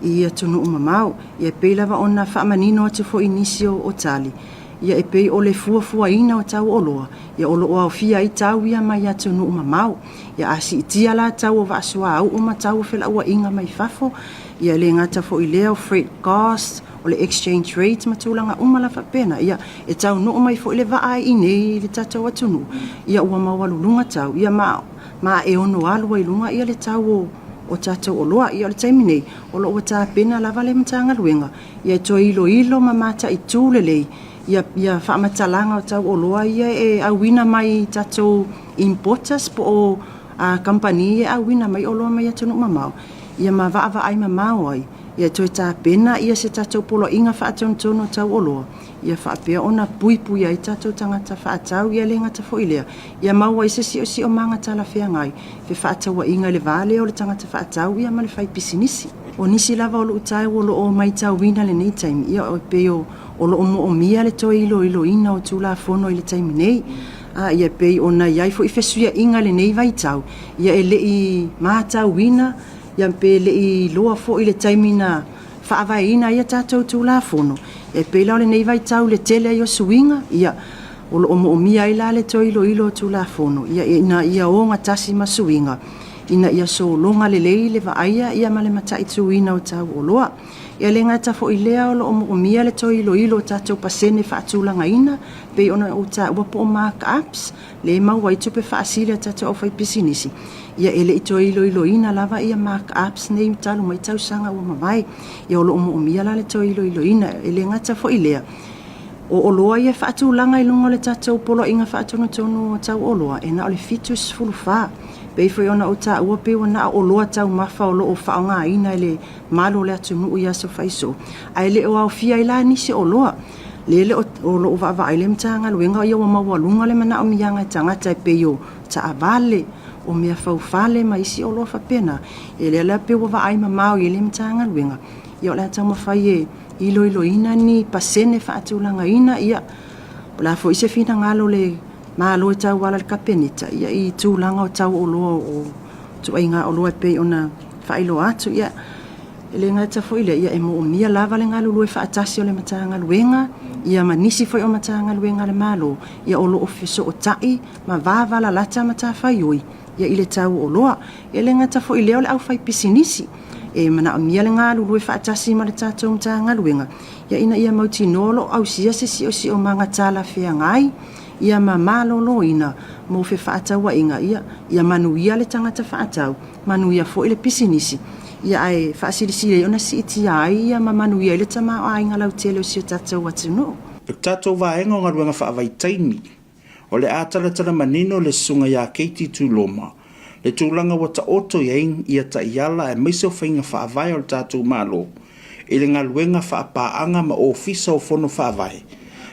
i atunuu mamao. Ia e pei lava ona faamanino atu foi i nisi o tali, ia e pei o le fuafuaina o tau oloa, ia o lo o aofia ai tau ia mai atunuu mamao. Ia a siitia la tau o vaa suauu ma tau o felauaiga mai fafo, ia e le gata foi i lea o freight cost, o le exchange rate ma tulaga uma la faapena, ia e taunuu mai foi le vaa i inei i le tatou atunuu, ia ua maualuluga tau, ia ma ma e ono alu ai i luga le tau o tatou oloa. Ia o le taimi nei, o lo o ua tapena lava le Matagaluega ia e toe iloilo ma mataitu lelei ia faamatalaga o tau oloa ia e auina mai i tatou importers po o kamupani ia e auina mai oloa mai atunuu mamao, ia ma vaavaai mamao ai ia e toe tapena se tatou poloaiga faatonutonu o tau oloa ia faapea ona puipuia ai tatou tagata faatau, ia le gata foi i lea, ia maua ai se siosiomaga talafeagai, fefaatauaiga i le va lea o le tagata faatau ia ma le faipisinisi. O nisi lava o luitau o lo o matauina i lenei taimi, ia e pei o o lo o moomia le toe iloiloina o Tulafono i le taimi nei, a ia e pei ona i ai foi fesuiaiga i lenei vaitau, ia e le i matauina ia pe le i iloa foi le taimi na faavaeina ai a tatou Tulafono, e pei la o lenei vaitau i le tele ai o suiga, ia, o lo o moomia ai la le toe iloilo o Tulafono, ia, ina ia ogatasi ma suiga, ina ia sologa lelei le vaaia, ia, ma le mataituina o tau oloa. Ia, e le gata foi i lea, o lo o moomia le toe iloilo o tatou pasene faatulagaina, pei ona ou taua po o mark-ups, lea e maua ai tupe faasili a tatou aufaipisinisi, ia e le i toe iloiloina lava ia mark ups nei talu mai tausaga ua mavae. Ia o lo o moomia la le toe iloiloina. E le gata foi i lea, o oloa ia e faatulaga i luga o le tatou Poloaiga Faatonutonu o Tau Oloa, e na o le 74. Pei foi ona ou taua pei ua na o oloa taumafa o lo o faaaogaina e le malu o le atunuu i aso faisoo, ae le o aofia ai la nisi o oloa. Lea le o lo o vaavaai le Matagaluega ia ua maualuga le manaomiaga e tagata e pei o taavale, o mea faufale ma isi oloa faapena. Ia lea la pei ua vaai mamao i ai le Matagaluega, ia o le a taumafai e iloiloina ni pasene faatulagaina, ia, po o le a foi se finagalo o le Malo e tauala i le Kapeneta, ia, i tulaga o tau o oloa o ituaiga oloa e pei ona faailoa atu. Ia, e le gata foi i lea, ia, e moomia lava le galulue faatasi o le Matagaluega, ia, ma nisi foi o Matagaluega a le Malo, ia, o lo o fesootai ma vavalalata matafaioi, ia, i le tau o oloa. E le gata foi i lea o le aufaipisinisi, e manaomia le galulue faatasi ma le tatou Matagaluega ina ia mautinoa o lo o ausia se siosiomaga talafeagai ia ma maloloina mo fefaatauaiga ia, ia manuia le tagata faatau, manuia foi le pisinisi, ia ae faasilisili ai ona siitia ai ia ma manuia ai le tamaoaiga lautele o si o tatou atunuu. O le tatou vaega o galuega faavaitaimi O le a talatala manino le Susuga ia Katie Tuloma le tulaga ua taoto i ai ia taiala aemaise o faiga faavae o le tatou Malo i le galuega faapaaga ma Ofisa o Fono Faavae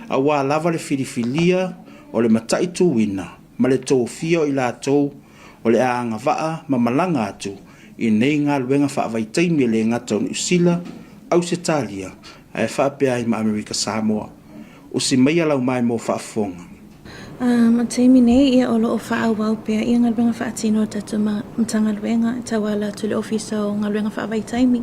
aua lava le filifilia o le mataituina ma le tofia o i latou o le a agavaa ma malaga atu i nei galuega faavaitaimi e le gata o Niu Sila, Ausetalia ae faapea ai ma Amerika Samoa. Usi maia lau maimoa faafofoga. Ma le taimi nei, ia, o lo o faaauau pea ia galuega faatino a le tatou Matagaluega e tauala atu i le Ofisa o Galuega Faavaitaimi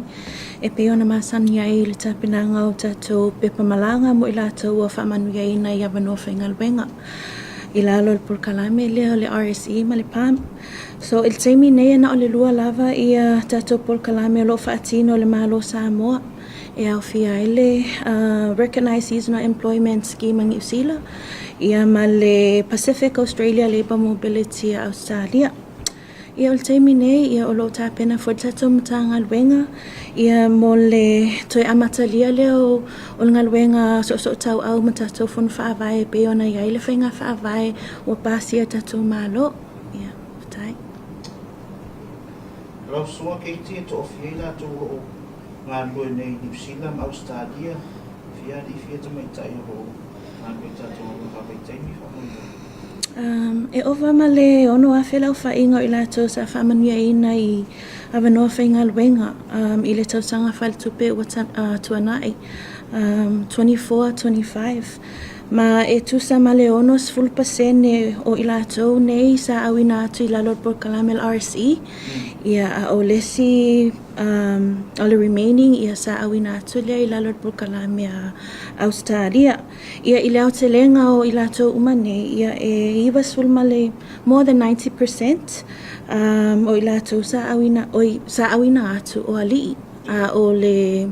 e pei ona masani ai le tapenaga o tatou pepa malaga mo i latou ua faamanuiaina i avanoa faigaluega i lalo o le polokalame lea o le RSE ma le PAM. So, i le taimi nei e na o le lua lava ia tatou polokalame o lo o faatino e le Malo o Samoa. e aofia ai le Recognised Seasonal Employment Scheme a Niu Sila, ia ma le Pacific Australia Labour Mobility a Ausetalia. Ia o le taimi nei, ia o lo o tapena foi le tatou Matagaluega ia mo le toe amatalia lea o o le galuega soosootauau ma tatou fono faavae e pei ona i ai le faiga faavae ua pasia e tatou Malo. Ia, faafetai. Lau Susuga Katie e toafia i latou o lo o galulue nei i Niu Sila ma Ausetalia, fia alii fia tamaitai o lo o galulue i tatou galuega faavaitaimi faamolemole. E ova ma le 6,000 le aofaiga o i latou sa faamanuiaina i avanoa faigaluega i le tausaga faaletupe ua tuanai, 24-25, ma e tusa ma le 60% o i latou nei sa auina atu i lalo o le polokalame a le RSE, ia, a o le isi O le remaining ia sa auina atu lea i lalo o le polokalame a Ausetalia. Ia i le aotelega o i latou uma nei, ia e 90 ma le more than 90 percent o i latou sa auina, oi, sa auina atu o alii, a o le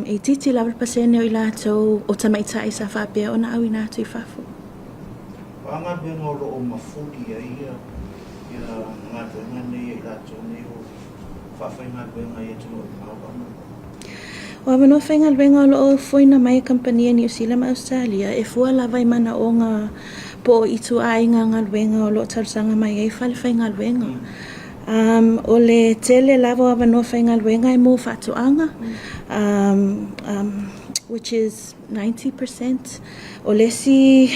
e itiiti lava le pasene o i latou o tamaitai sa faapea ona auina atu i fafo. O a galuega o lo o mafuli ai ia galuega nei a i latou nei o faafaigaluega i atunuu mamao faamolemole? O avanoa faigaluega o lo o ofoina mai e kamupani a Niu Sila ma Ausetalia e fua lava i manaoga po o ituaiga galuega o lo o talosaga mai ai fale faigaluega. O le tele lava o avanoa faigaluega e mo faatoaga, which is 90 percent. O le isi,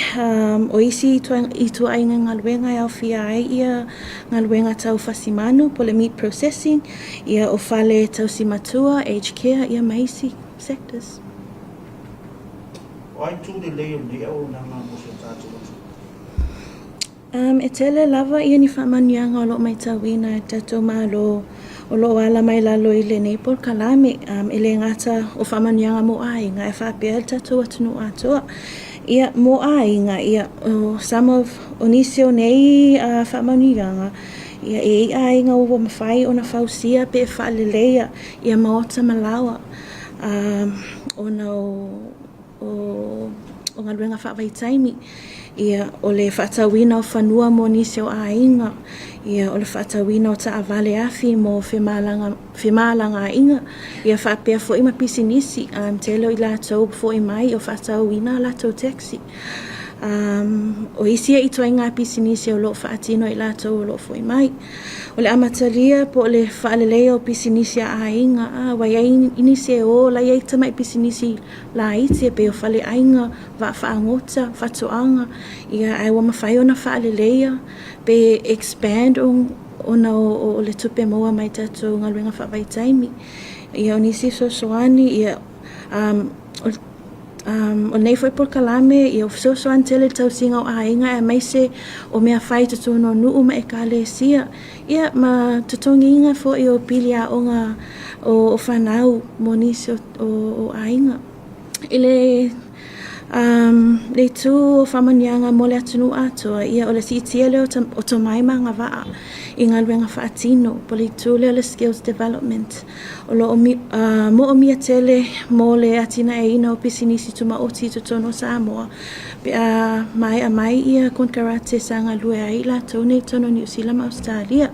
o isi ituaiga galuega e aofia ai ia galuega tau fasi manu po o le meat processing, ia o fale tausi matua, aged care, ia ma isi sectors. O a itu lelei o lenei auaunaga mo si o tatou atunuu? E tele lava ia ni faamanuiaga o lo o matauina e le tatou Malo o lo o ala mai lalo i lenei polokalame, e le gata o faamanuiaga mo aiga ae faapea le tatou atunuu atoa. Ia, mo aiga, ia, o some of, o nisi o nei faamanuiaga, ia, e i ai aiga ua mafai ona fausia pe faaleleia ia maota ma laoa ona o o galuega faavaitaimi, ia, o le faatauina o fanua mo nisi o aiga, ia, o le faatauina o taavale afi mo femalagaaiga, ia faapea foi ma pisinisi, tele o i latou ua foi mai o faatauina a latou taxi. O isi ia ituaiga pisinisi o lo o faatino e i latou o lo o foi mai. O le amatalia po o le faaleleia o pisinisi a aiga, a, ua i ai nisi e o la e i ai tamai pisinisi laiti e pei o faleaiga, vaa faagota, faatoaga, ia ae ua mafai ona faaleleia pe expand ona o le tupe maua mai tatou galuega faavaitaimi. Ia o nisi fesoasoani, ia Um, o, um, o lenei foi polokalame, ia ua fesoasoani tele i le tausiga o aiga aemaise o mea fai i totonu o nuu ma ekalesia, ia ma totogiina foi o pili aoga o, o fanau mo nisi o, o, o aiga. I le um, le itu o faamanuiaga mo le atunuu atoa, ia o le siitia lea o tomai ma agavaa i galuega faatino, po o le itu lea o le skills development. O lo o moomia tele mo le atinaeina o pisinisi tumaoti i totonu o Samoa pe a maea mai ia konekarate sa galue ai i latou nei i totonu o Niu Sila ma Ausetalia.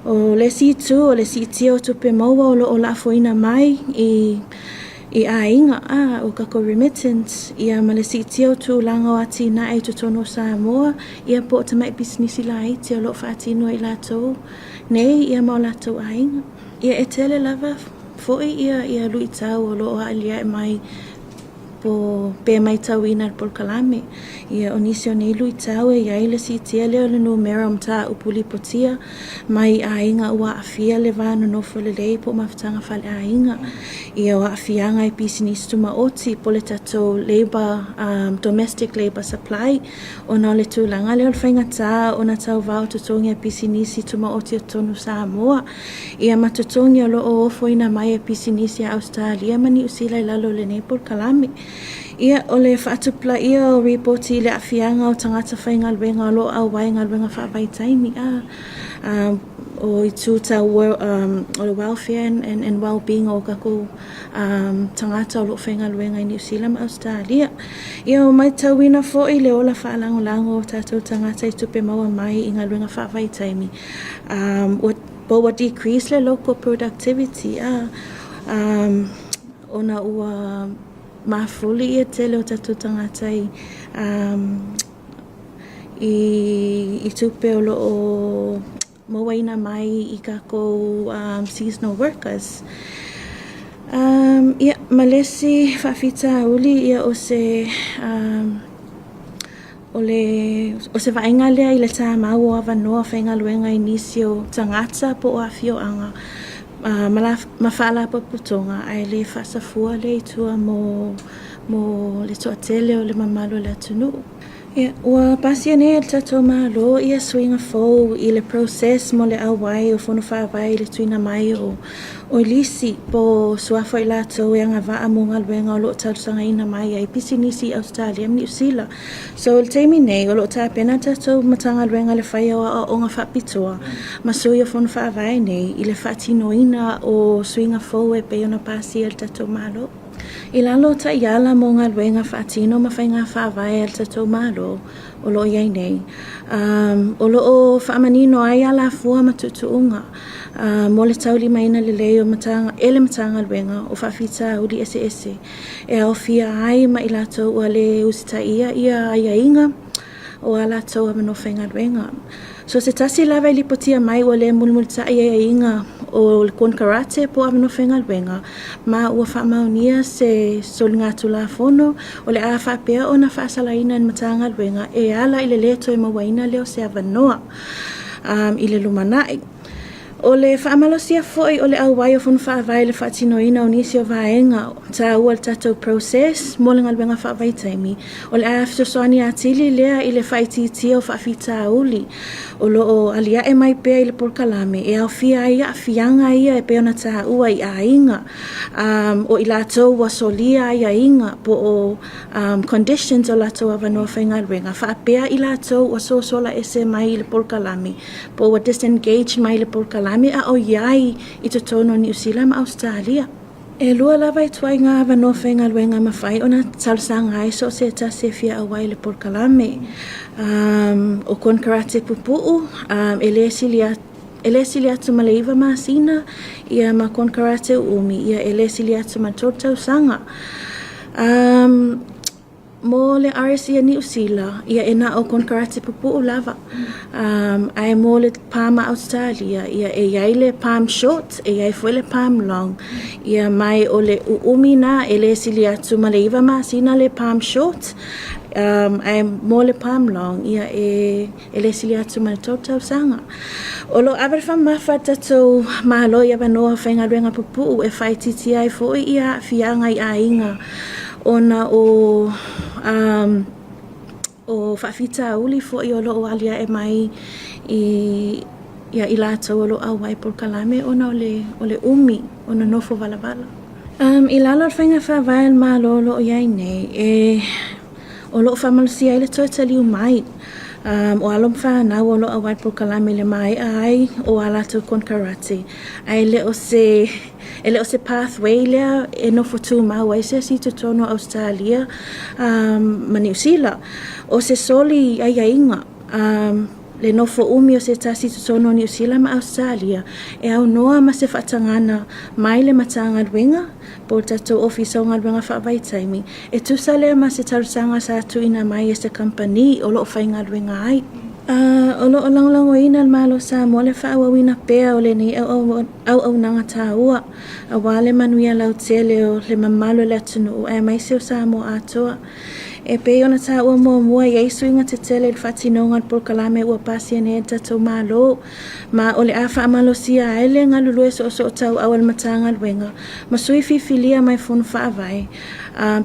O le isi itu, o le siitia o tupe maua o lo o laafoina mai i i aiga, a, o tatou remittance, ia ma le siitia o tulaga o atinae i totonu o Samoa, ia po o tamai pisinisi laiti o lo o faatino e i latou nei ia ma o latou aiga. Ia e tele lava foi ia ia luitau o lo o aaliae mai po pe maitauina le polokalame. Ia o nisi o nei luitau e i ai le siitia lea o le numera o mataupu lipotia mai i aiga ua aafia le va nonofo lelei po o mafutaga faleaiga. Ia o aafiaga i pisinisi tumaoti po o le tatou labour um, domestic labour supply ona o le tulaga lea o le faigata ona tauva o totogi a pisinisi tumaoti o totonu o Samoa. Ia ma totogi o lo o ofoina mai e pisinisi a Ausetalia ma Niu Sila i lalo o lenei polokalame. Ia, o le faatupulaia o ripoti i le aafiaga o tagata faigaluega o lo o auai i galuega faavaitaimi, a, a, o itu tau um, o le welfare and, and, and well-being o tatou um, tagata o lo o faigaluega i Niu Sila ma Ausetalia. Ia, ua maitauina foi le ola faalagolago o tatou tagata i tupe maua mai i galuega faavaitaimi. Um, ua, po ua decrease le local productivity, a, um, ona ua mafuli ia tele o tatou tagata i, um, i, i tupe o lo o mauaina mai i takou um, seasonal workers. Um, ia, ma le isi faafitauli ia o se um, O le, o se vaaiga lea i le tāmau o avanoa faigaluega i nisi o tagata po o afioaga ma la, ma faalapotopotoga ae le faasafua lea i tua mo, mo le toatele o le mamalu o le atunuu. Ia, ua pasia nei e le tatou Malo ia suiga fou i le process mo le auai o Fono Faavae i le tuuina mai o, o lisi po o suafa o i latou e agavaa mo galuega o lo o talosagaina mai ai pisinisi i Ausetalia ma Niu Sila. So i le taimi nei, o lo o tapena le tatou Matagaluega i le faia o aoaoga faapitoa ma sui o Fono Faavae nei i le faatinoina o suiga fou e pei ona pasia e le tatou Malo. I lalo o taiala mo galuega faatino ma faiga faavae a le tatou Malo o lo o i ai nei, um, o lo o faamanino ai alafua ma tuutuuga uh, mo le taulimaina lelei o matanga, e le Matagaluega o faafitauli eseese e aofia ai ma i latou ua lē usitaia ia aiaiga o a latou avanoa faigaluega. So se tasi lava e lipotia mai ua lē mulimulitai aiaiga o le konekarate po o avanoa faigaluega, ma ua faamaonia se soligatulafono o le a faapea ona faasalaina e le Matagaluega e ala i le lē toe mauaina lea o se avanoa um, i le lumanai. O le faamalosia foi o le auai o Fono Faavae i le faatinoina o nisi o vaega taua o le tatou process mo le galuega faavaitaimi, o le a fesoasoani atili lea i le faaitiitia o faafitauli o lo o aliae mai pea i le polokalame e aofia ai aafiaga ia e pei ona taua i aiga um, o i latou ua solia aiaiga po o um, conditions o latou avanoa faigaluega faapea i latou ua sosola ese mai i le polokalame po ua disengage mai le polokalame a o i ai i totonu o Niu Sila ma Ausetalia. E lua lava ituaiga avanoa faigaluega e mafai ona talosaga ai so o se tasi e fia auai i le polokalame. Um, o konekarate pupuu um, e lē sili e lē sili atu ma le iva masina, ia ma konekarate uumi, ia e lē sili atu ma le tolu tausaga. Um, Mo le RSE a Niu Sila, ia e na o konekarate pupuu lava. Um, ae mo le PALM a Ausetalia, ia e iai le PALM short, e iai foi le PALM long. Ia mai o le uumi na e le sili atu ma le iva masina le PALM short, Ae mo le palm long, ia e e le sili atu ma le tou tausaga. O lo o ave le faamamafa a le tatou Malo i avanoa faigaluega pupuu e faaitiitia ai foi ia aafiaga i aiga ona o um, o faafitauli foi o lo o aliae mai i ia i latou o lo o auai polokalame ona o le, o le umi o nonofo valavala. Um, I lalo o le faiga faavae a le Malo o lo o i ai nei, e O lo o faamalosia ai le toe taliu mai o alo ma fanau o lo o auai polokalame i le maea ai o a latou konekarate, ae le o se e le o se pathway lea e nofo tumau ai se isi i totonu o Ausetalia ma Niu Sila. O se soli aiaiga le nofo umi o se tasi i totonu o Niu Sila ma Ausetalia e aunoa ma se faatagana mai le Matagaluega po o le tatou Ofisa o Galuega Faavaitaimi, e tusa lea ma se talosaga sa tuuina mai e se kamupani o lo o faigaluega ai. A o lo o lagolagoina e le Malo o Samoa le faaauauina pea o lenei auaunaga taua aua le manuia lautele o le mamalu o le atunuu aemaise o Samoa atoa. E pei ona taua muamua, e i ai suiga tetele i le faatinoga o le polokalame ua pasia nei e le tatou Malo, ma o le a faamalosia ai le galulue soosootauau a le Matagaluega ma sui fifilia mai Fono Faavae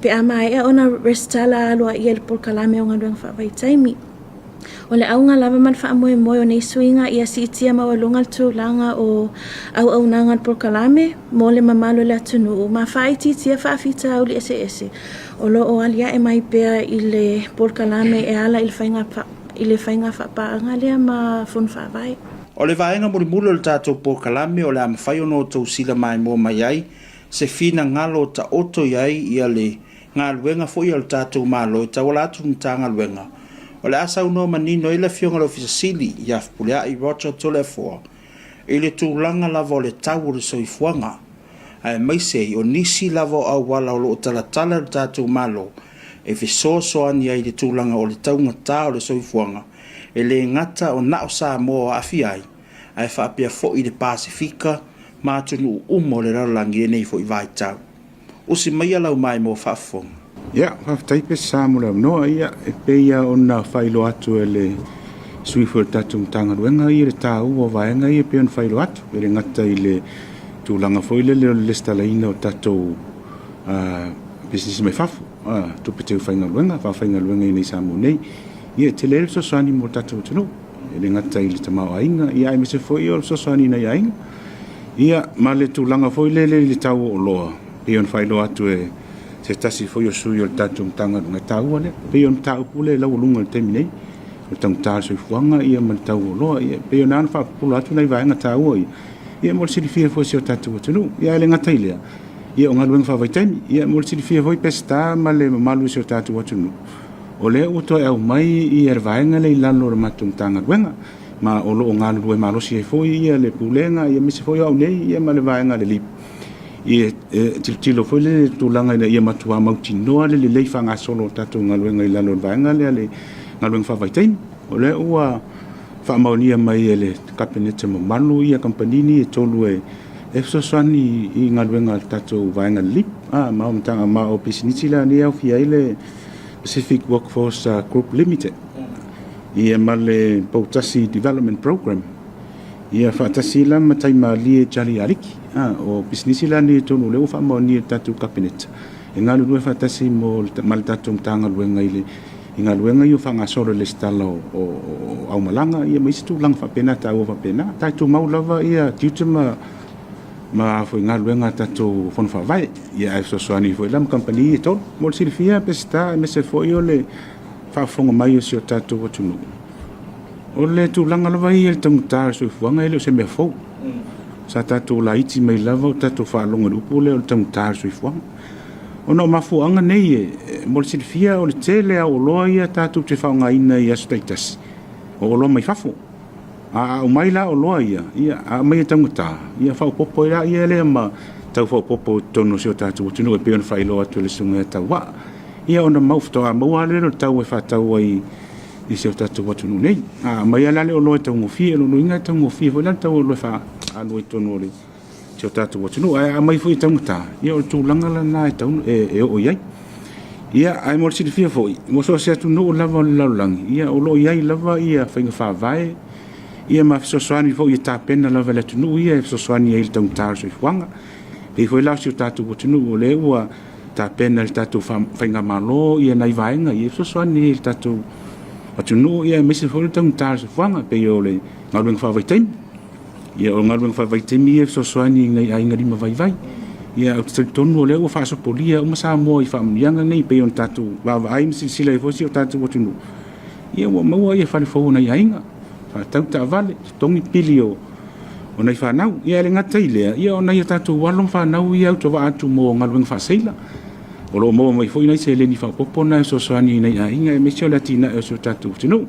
pe a maea ona resitala aloaia i le polokalame o galuega faavaitaimi. O le auga lava ma le faamoemoe o nei suiga ia siitia maualuga le tulaga o auaunaga o le polokalame mo le mamalu o le atunuu ma faaitiitia faafitauli eseese o lo o aliae mai pea i le polokalame e ala i le faiga i le faiga faapaaga lea ma Fono Faavae. O le vaega mulimuli o le tatou polokalame o le a mafai ona outou sila maimoa mai ai se finagalo o taoto i ai ia le galuega foi a le tatou Malo e tauala atu i le Matagaluega. O le a saunoa manino ai le Afioga i le Ofisa Sili ia Fepuleai Roger Toleafoa i le tulaga lava o le tau o le soifuaga aemaise o nisi lava o auala o lo o talatala e le tatou Malo e fesoasoani ai i le tulaga o le taugata o le soifuaga e le gata o na o Samoa o aafia ai ae faapea foi le Pasefika ma atunuu uma o le lalolagi i lenei foi vaitau. Usi maia lau maimoa faafofoga. Ia, faafetai Pesā mo le avanoa. Ia, e pei lava ona faailoa atu e le sui foi o le tatou Matagaluega ia le taua o vaega ia e pei ona faailoa atu. E le gata i le tulaga foi lele o le resitalaina o tatou pisinisi mai fafo, tupe teu faigaluega, faafaigaluega i inei i Samoa nei. Ia, e tele ai le fesoasoani mo le tatou atunuu. E le gata i le tamaoaiga, ia aemaise foi o le fesoasoani i nai aiga. Ia, ma le tulaga foi lele i le tau o oloa, pei ona faailoa atu e se tasi foi o sui o le tatou Matagaluega, e taua lea. E pei o le mataupu lea e laualuga i le taimi nei, o le taugata o le soifuaga ia ma le tau o oloa. Ia, e pei ona faapupula atu nai vaega taua ia, ia mo le silafia foi e si o tatou atunuu. Ia ae le gata i lea, ia o galuega faavaitaimi. Ia mo le silafia foi Peseta ma le mamalu o si o tatou atunuu, o lea ua toe aumai ia le vaega lea i lalo o le matou Matagaluega. ma o lo o galulue malosi ai foi ia le Pulega aemaise foi o au nei ia ma le vaega a le LEAP e tilotilo foi le tulaga ina ia matua mautinoa le lelei faagasolo o tatou galuega i lalo o le vaega lea le galuega faavaitaimi. O lea ua faamaonia mai e le Kapeneta mamalu ia kamupani nei e tolu e fesoasoani i galuega a le tatou vaega LEAP ma o matagaluega ma o pisinisi la nei e aofia ai le Pacific Workforce Group Limited. Ia ma le Poutasi Development Program, ia faatasi la ma Taimalie Jali Aliki. A, o pisinisi la nei e tolu o lea ua faamaonia e le tatou Kapeneta, e galulue faatasi mo le, ma le tatou Matagaluega i le i galuega ia o faagasolo i le lesitala o, o, o aumalaga ia ma isi tulaga faapena taua faapena. Tai tumau lava ia tiute ma ma foi galuega a tatou Fono Faavae, ia ae fesoasoani foi la ma kamupani ia e tolu. Mo le silafia Peseta aemaise foi o le faafofoga mai o si o tatou atunuu, o le tulaga lava ia i le taugata o le soifuaga e le o se mea fou. Sa tatou laiti mai lava o tatou faalogo i le upu lea o le taugata o le soifuaga. Ona o mafuaaga nei e, mo le silafia o le tele lava o oloa ia tatou te faaaogaina i aso taitasi, o oloa mai fafo. A aumai la oloa ia, ia a aumai e taugata, ia faaopoopo ai laia lea ma tau faaopoopo i totonu o si o tatou atunuu e pei ona faailoa atu e le Susuga ia Tauaa. Ia ona mau faatoa maua lava lea o le tau e faatau ai i si o tatou atunuu nei. A aumai lava la le oloa e taugofie, o lona uiga e taugofie foi la le tau o oloa e faaalu ai i totonu o le si o tatou atunuu. Ae a aumai foi e taugata, ia o le tulaga lena e, tau, e, e oo i ai. Ia, ae mo le silafia foi, mo so o se atunuu lava o le lalolagi, ia, o lo o i ai lava ia faiga faavae, ia ma fesoasoani foi e tapena lava e le atunuu ia e fesoasoani ai i le taugata o le soifuaga. E pei foi la o si o tatou atunuu o lea ua tapena e le tatou faigamalo ia nai vaega ia e fesoasoani ai i le tatou atunuu ia aemaise foi le taugata o le soifuaga, e pei o le galuega faavaitaimi. Ia o galuega faavaitaimi ia e fesoasoani i nai aiga lima vaivai. Ia ou te talitonu o lea ua faasopolia uma Samoa i faamanuiaga nei e pei ona tatou vaavaai ma silasila ai foi si o tatou atunuu. Ia ua maua ia fale fou o nai aiga, faatau taavale, totogi pili o o nai fanau. Ia e le gata i lea, ia o nai a tatou alo ma fanau ia e autovaa atu mo galuega faaseila. O lo o maua mai foi nai seleni faaopoopo na e fesoasoani i nai aiga aemaise o le atinae o si o tatou atunuu.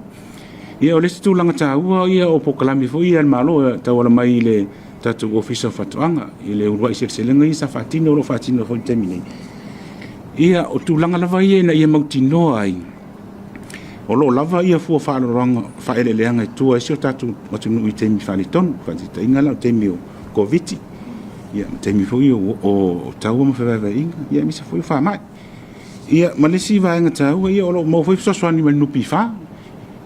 Ia o le isi tulaga taua ia o polokalame foi ia a le Malo e tauala mai i le tatou Ofisa o Faatoaga i le uluai seleselega ia sa faatino o lo o faatino foi i le taimi nei. Ia o tulaga lava ia ina ia mautinoa ai o lo o lava ia fua faaaloaloga faaeleeleaga e tua ai si o tatou atunuu i taimi faaletonu, faataitaiga la o taimi o Koviti, ia ma taimi foi o taua ma fevaevaeaiga, ia aemaise foi o faamai. Ia ma le isi vaega taua, ia o lo o maua foi fesoasoani mai le NPF,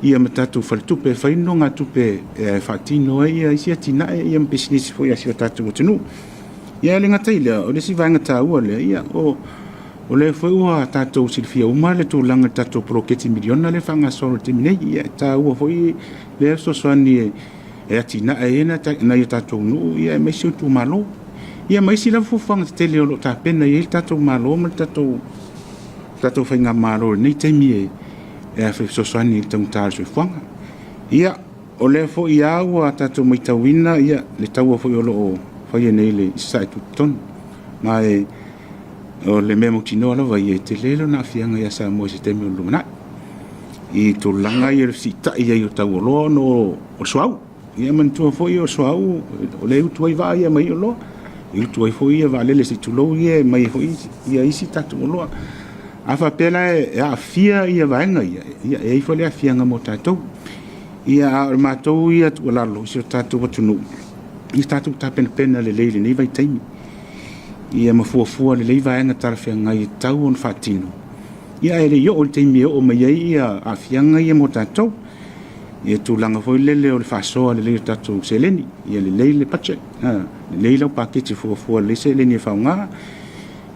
ia ma tatou faletupe e fai nonogatupe e faatino ai ia isi atinae ia ma pisinisi foi a si o tatou atunuu. Ia e le gata i lea, o le isi vaega taua lea, ia o o lea foi ua tatou silafia uma le tulaga i le tatou poloketi miliona lea e faagasolo i le taimi nei. Ia e taua foi lea fesoasoani e atinae ai nai o tatou nuu ia aemaise o itumalo. Ia ma isi lava fuafuaga tetele o lo o tapena i ai le tatou Malo ma le tatou tatou faigamalo i lenei taimi e e fesoasoani i le taugata o le soifuaga. Ia, o lea foi lava ua tatou matauina ia le taua foi o lo o faia nei i le Sasae Tutotonu. Ma e o le mea mautinoa lava ia, e tele lona aafiaga ia Samoa i se taimi o le lumanai i tulaga ia o le fesiitai ai o tau oloa ona o le suauu. Ia manatua foi o le suauu o lea e utu ai vaa ia e aumai ai oloa, e utu ai foi vaalele se i tulou ia e aumai ai foi isi tatou oloa. A faapea la e aafia ia vaega ia, ia e i ai foi le aafiaga mo tatou. Ia a o le matou ia tuualalo i si o tatou atunuu, ia tatou tapenapena lelei i lenei vaitaimi, ia ma fuafua lelei vaega talafeagai e tatau ona faatino, ia ae le i oo i le taimi e oo mai ai ia aafiaga ia mo tatou. Ia tulaga foi lele o le faasoa lelei o tatou seleni, ia lelei le budget, lelei lau paketi e fuafua lelei seleni e faaaoga,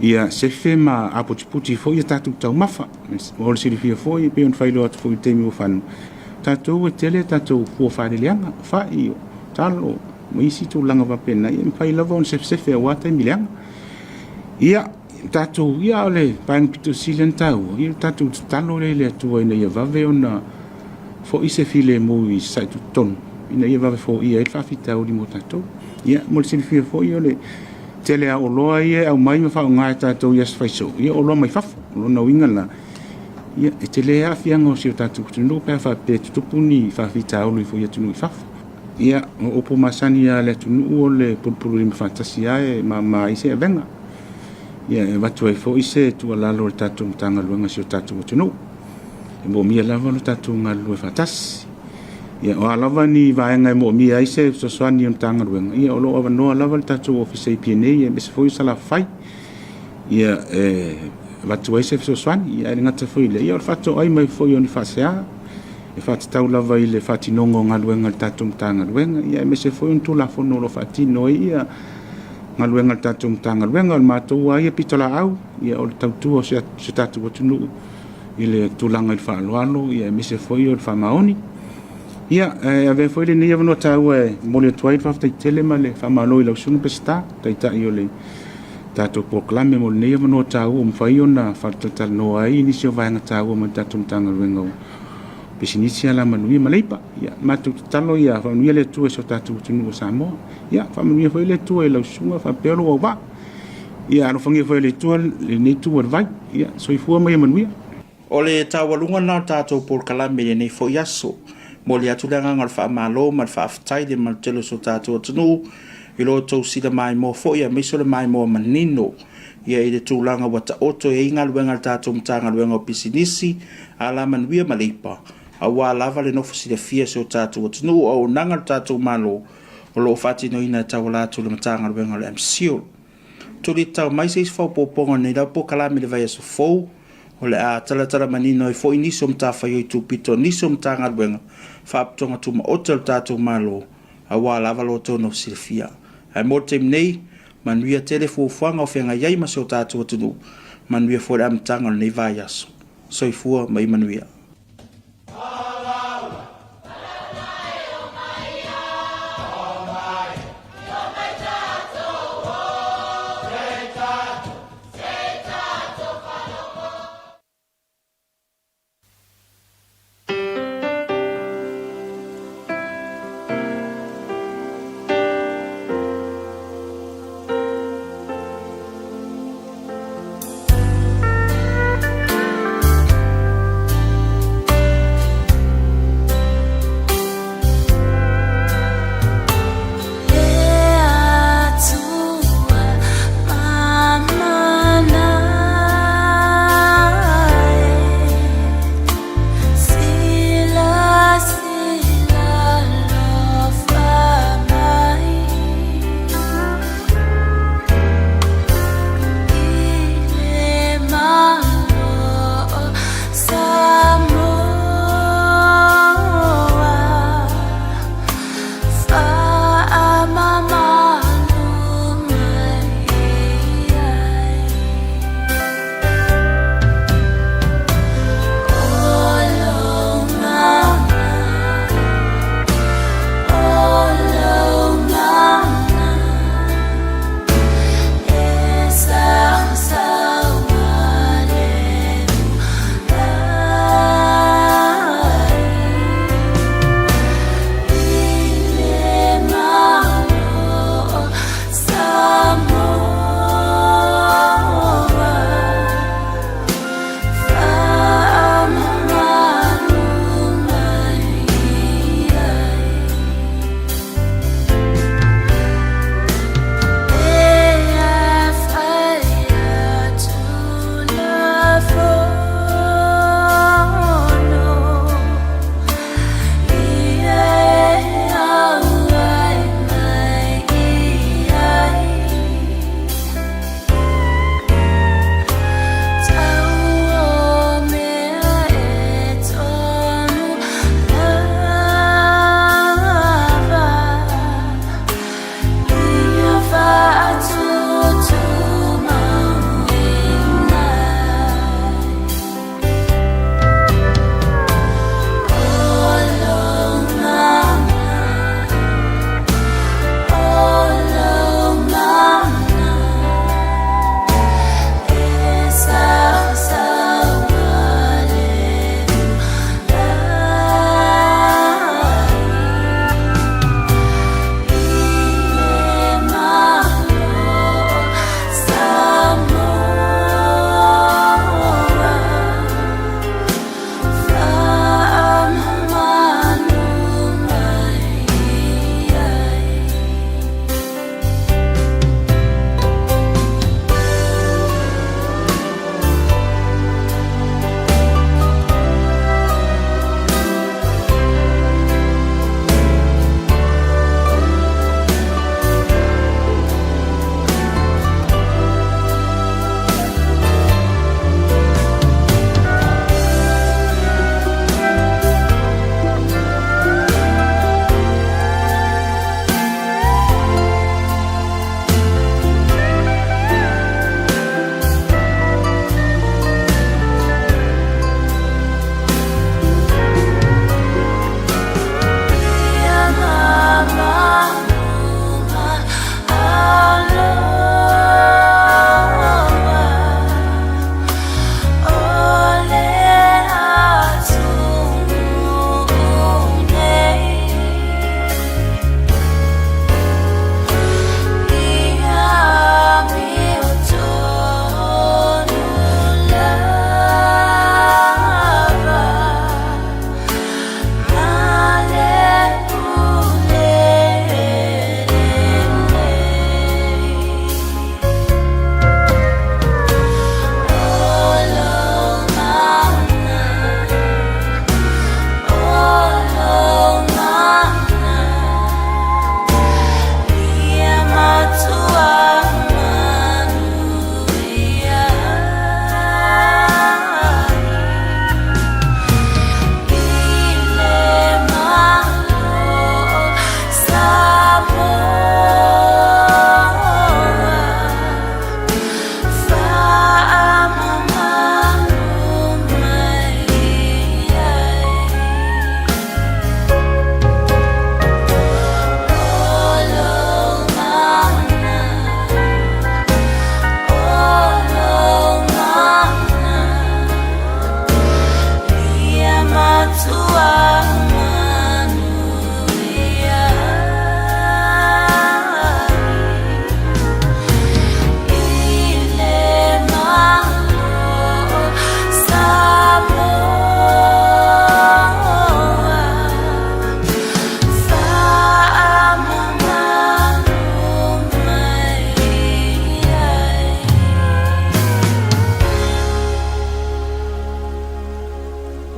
ia sefe ma aputiputi foi a tatou taumafa. Mo le silafia foi e pei ona faailoa atu foi i le taimi ua fano, tatou e tele a tatou fua faaleleaga, fai, talo ma isi tulaga faapena, ia e mafai lava ona sefesefe aua taimi leaga. Ia, tatou, ia o le vaega pito sili ona taua, ia o le tatou tatalo lea i le Atua ina ia vave ona foi se filemu i Sasae Tutotonu, ina ia vave foia ai le faafitauli mo tatou. Ia, mo le silafia foi, o le tele lava o oloa ia e aumai ma faaaoga e tatou i aso faisoo, ia o oloa mai fafo. O lona uiga la, ia, e tele aafiaga o si o tatou atunuu pe a faapea e tutupu ni faafitauli foi i atunuu i fafo. Ia, o upu masani lava a le atunuu o le pulupululima faatasi lava e mama ai se avega. Ia, e avatu ai foi se tuualalo a le tatou Matagaluega i si o tatou atunuu. E moomia lava lo tatou galulue faatasi. Ia, o a lava ni vaega e moomia ai se fesoasoani a le Matagaluega, ia o lo o avanoa lava le tatou Ofisa i Apia nei, aemaise foi o Salafai, ia, e avatu ai se fesoasoani. Ia, ae le gata foi i lea, ia o le faatoai mai foi o ni faasea e faatatau lava i le faatinoga o galuega a le tatou Matagaluega, ia aemaise foi o ni Tulafono o lo o faatino ai ia galuega a le tatou Matagaluega. O le matou lava ia pitolaau, ia o le tautua o si o tatou atunuu i le tulaga i le faaaloalo, ia aemaise foi o le faamaoni. Ia, e avea foi lenei avanoa taua e momoli atu ai le faafetai tele ma le faamalo i lau Susuga Peseta, Taitai o le tatou polokalame mo lenei avanoa taua ua mafai ona faatalatalanoa ai nisi o vaega taua mai le tatou Matagaluega o Pisinisi, Alamanuia ma Leipa. Ia, matou tatalo ia faamanuia le Atua i si o tatou atunuu o Samoa. Ia, faamanuia foi le Atua i lau susuga faapea lou auvaa. Ia alofagia foi e le Atua lenei itu o le vai. Ia, soifua ma ia manuia. O le taualuga lena o le tatou polokalame i lenei foi aso. Momoli atu le agaga o le faamalo ma le faafetai i le malu tele o si o tatou atunuu i lo outou sila maimoa foi aemaise o le maimoa manino ia i le tulaga ua taoto i ai galuega a le tatou Matagaluega o Pisinisi, Alamanuia ma Leipa, aua lava le nofo silafia o si o tatou atunuu, auaunaga a le tatou Malo o lo o faatinoina e tauala atu i le Matagaluega o le MCIL. Tuli tatau mai se isi faaopoopoga o lenei lava polokalame i le vaiaso fou. O le a talatala manino ai foi nisi o matafaioi tupito o nisi o Matagaluega, Faalapotopotoga Tumaoti a lo tatou Malo, aua lava lo outou nofo silafia. Ae mo le taimi nei, manuia tele fuafuaga o feagai ai ma si o tatou atunuu, manuia foi le amataga o lenei vaiaso. Soifua ma ia manuia.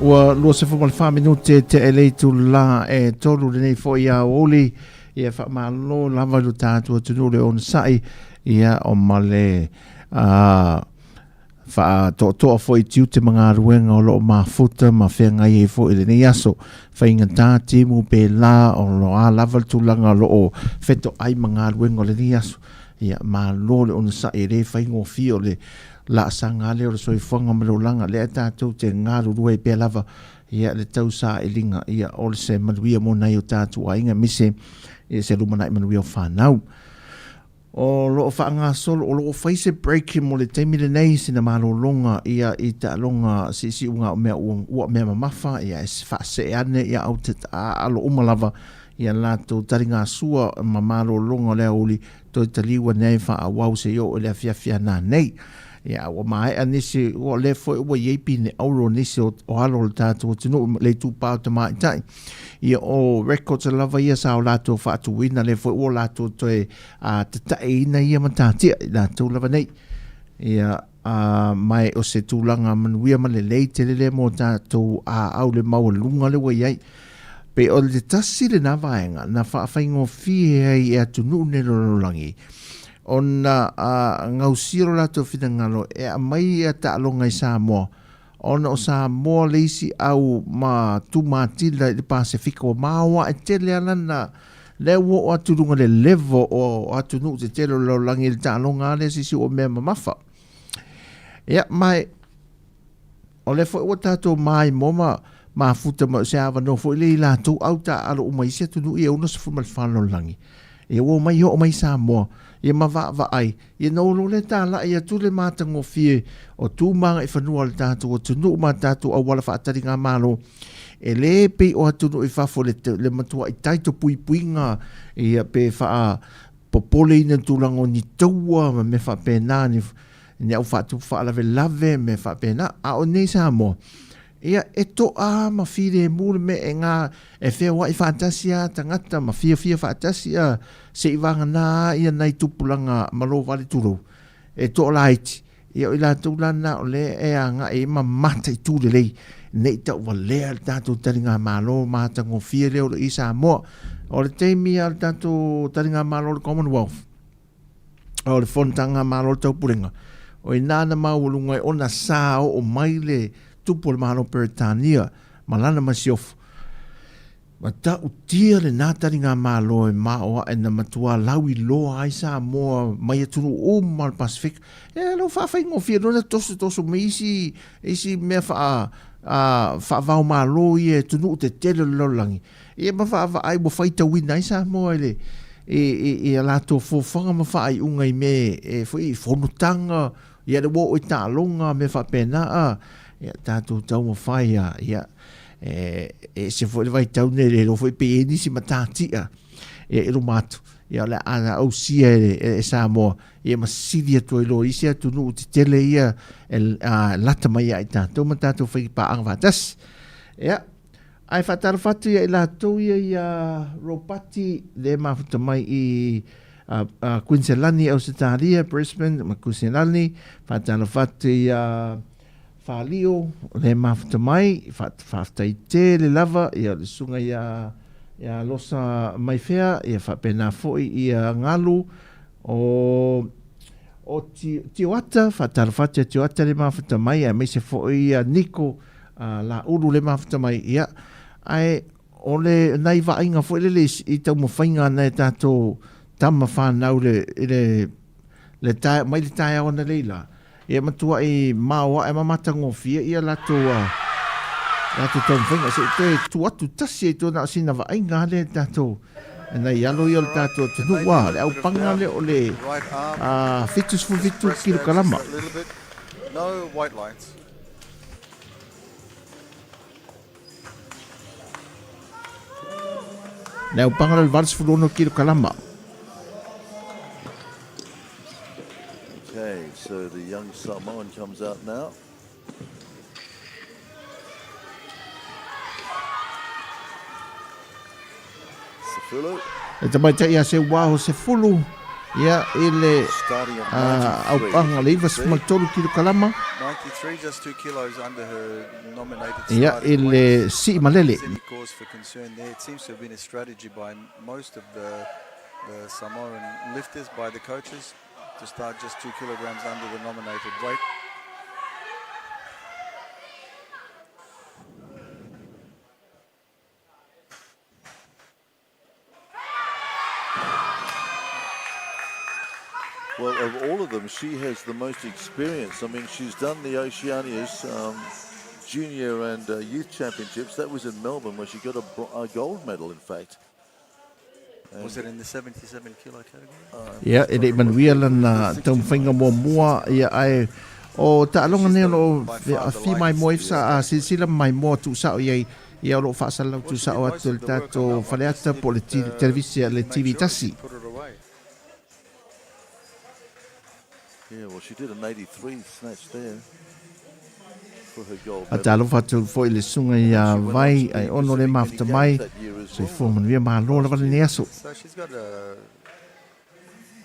Ua 24 minute te e le itulā e tolu lenei foi aoauli. Ia faamalo lava i lo tatou atunuu le onosai ia o ma le faatoatoa foi i tiute ma galuega o lo o mafuta ma feagai ai foi i lenei aso. Faigata timu pēlā o lo a lava le tulaga o lo o fetoai ma galuega o lenei aso. Ia malo le onosai e le faigofie o le laasaga lea o le soifuaga ma le olaga lea tatou te galulue ai pea lava ia le tausailiga ia o se manuia mo nai o tatou aiga aemaise ia se lumanai manuia o fanau. O lo o faagasolo, o lo o fai se break mo le taimi lenei, sina malologa ia i taaloga siisiuga o mea ua mea mamafa ia e faasee ane ia au te alo uma lava ia latou taligasua ma malologa o le aoauli toe taliu ane ai faaauau seia oo i le afiafi a nanei. Ia, ua maea nisi, ua lea foi ua i ai pine auro nisi o, o alo o le tatou atunuu, le itupa o tamaitai. Ia, o records lava ia sa o latou faatuina, lea foi ua latou toe a, tataeina ia matatia i latou lava nei. Ia, a, ma o se tulaga manuia ma lelei tele lea mo tatou aau le maualuga lea ua i ai. Pei o le tasi lena vaega na faafaigofie ai e atunuu nei o le lalolagi ona gausia lo latou finagalo e aumai ia taaloga i Samoa ona o Samoa le isi au ma tumatila i le Pasefika ua maoae tele lava lana lea ua oo atu i luga i le level o atunuu tetele o le lalolagi i le taaloga lava lea sisi ua mea mamafa. Ia ma O lea foi ua tatou maimoa ma mafuta mai o se avanoa foi lea i latou au taaalo uma i isi atunuu ia e 64 lalolagi. Ia ua omai oo mai i Samoa, ia ma vaavaai, ia na o loa lea talai atu le matagofie o tu ma agaifanua o le tatou atunuu ma tatou auala faataligamalo. E le pei o atunuu i fafo le, le matuai taito puipuiga ia pe faa popoleina i le tulaga o ni taua ma mea faapena, ni, ni au faatupu faalavelave, mea faapena. A o nei i Samoa, ia e toa ma filemu le mea e ngā, e feoai faatasi a tagata ma fiafia faatasi a seivagana ia nai tupulaga malo vale tulou, e toalaiti. Ia o i latou la na o lea e agai ma mataitu lelei ne i tauvalea le tatou taligamalo matagofie lea o lo o i Samoa. O le taimi a le tatou taligamalo o le Commonwealth, o le Fonotaga Malo o le Taupulega, o i ina na maualuga ai ona sa oo mai le tupu o le Malo o Peretania ma lana masiofo. Matautia lena taligamalo e maoae na matua lauiloa ai Samoa mai atunuu uma o le Pasefika. E lau faafaigofie loa na tosotoso mai isi, isi mea faa, a, faavaomalo ia e atunuu tetele o le lalolagi. Ia ma vaavaai ua faitauina ai Samoa i le, i, i, i a latou fuafuaga ma faaiuga i mea e, foi i fonotaga, ia le ua oo i taaloga, mea faapena, a, ia tatou taumafai a, ia, e ese foi le vaitau nei, le iloa foi pe i ai nisi matatia e i luma atu, ia o le a ausia e, e Samoa, ia ma sili atu ai loa i isi atunuu tetele ia e a, lata mai ia i tatou ma tatou fai paaga faatasi. Ia, ae faatalofa atu ia i latou ia ia Ropati le mafuta mai i a, a Quinselani, Ausetalia, Brisbane ma Quinselani, faatalofa atu ia Falio, le mafuta mai, faafetai tele lava ia le susuga ia ia Losa Maifea, ia faapena foi ia Galu o o Tioata, faatalofa atu ia Tioata le mafuta mai, aemaise foi ia Niko Laulu le mafuta mai, ia ae o le nai vaaiga foi lele i taumafaiga a nai tatou tama fanau le le le tae, mai le taeao analeila, ia matuai maoae ma matagofie ia latou a latou taumafaiga. Se i toe tu atu tasi ai toe na o sina vaaiga lea i tatou nai alo ia o le tatou atunuu a le aupaga lea o le 77 kilokalama. Le aupaga lea o le 86 kilokalama. Okay, so the young Samoan comes out now. Sefulu. Le tamaitai ia Seuaho Sefulu. Ia, i le aupaga o le 93 kilokalama. Ia, i le sii malele. Well, of all of them, she has the most experience. I mean, she's done the Oceania's um, Junior and uh, Youth Championships. That was in Melbourne, where she got a, a gold medal, in fact. Was it in the 77 kilo category? Ia, e le i manuia lana taumafaiga muamua, ia, ae o taaloga nei o lo o fi maimoa ifsa a silasila ma maimoa tuusao i ai, ia o lo o faasalalau tuusao atu e le tatou faleata po o le televise a le TV tasi. Yeah, well, she did an 83 snatch there for her gold A medal. talofa atu foi i le susuga ia Vai ai ono le mafuta mai, soifua manuia malo lava lenei aso. So she's got a,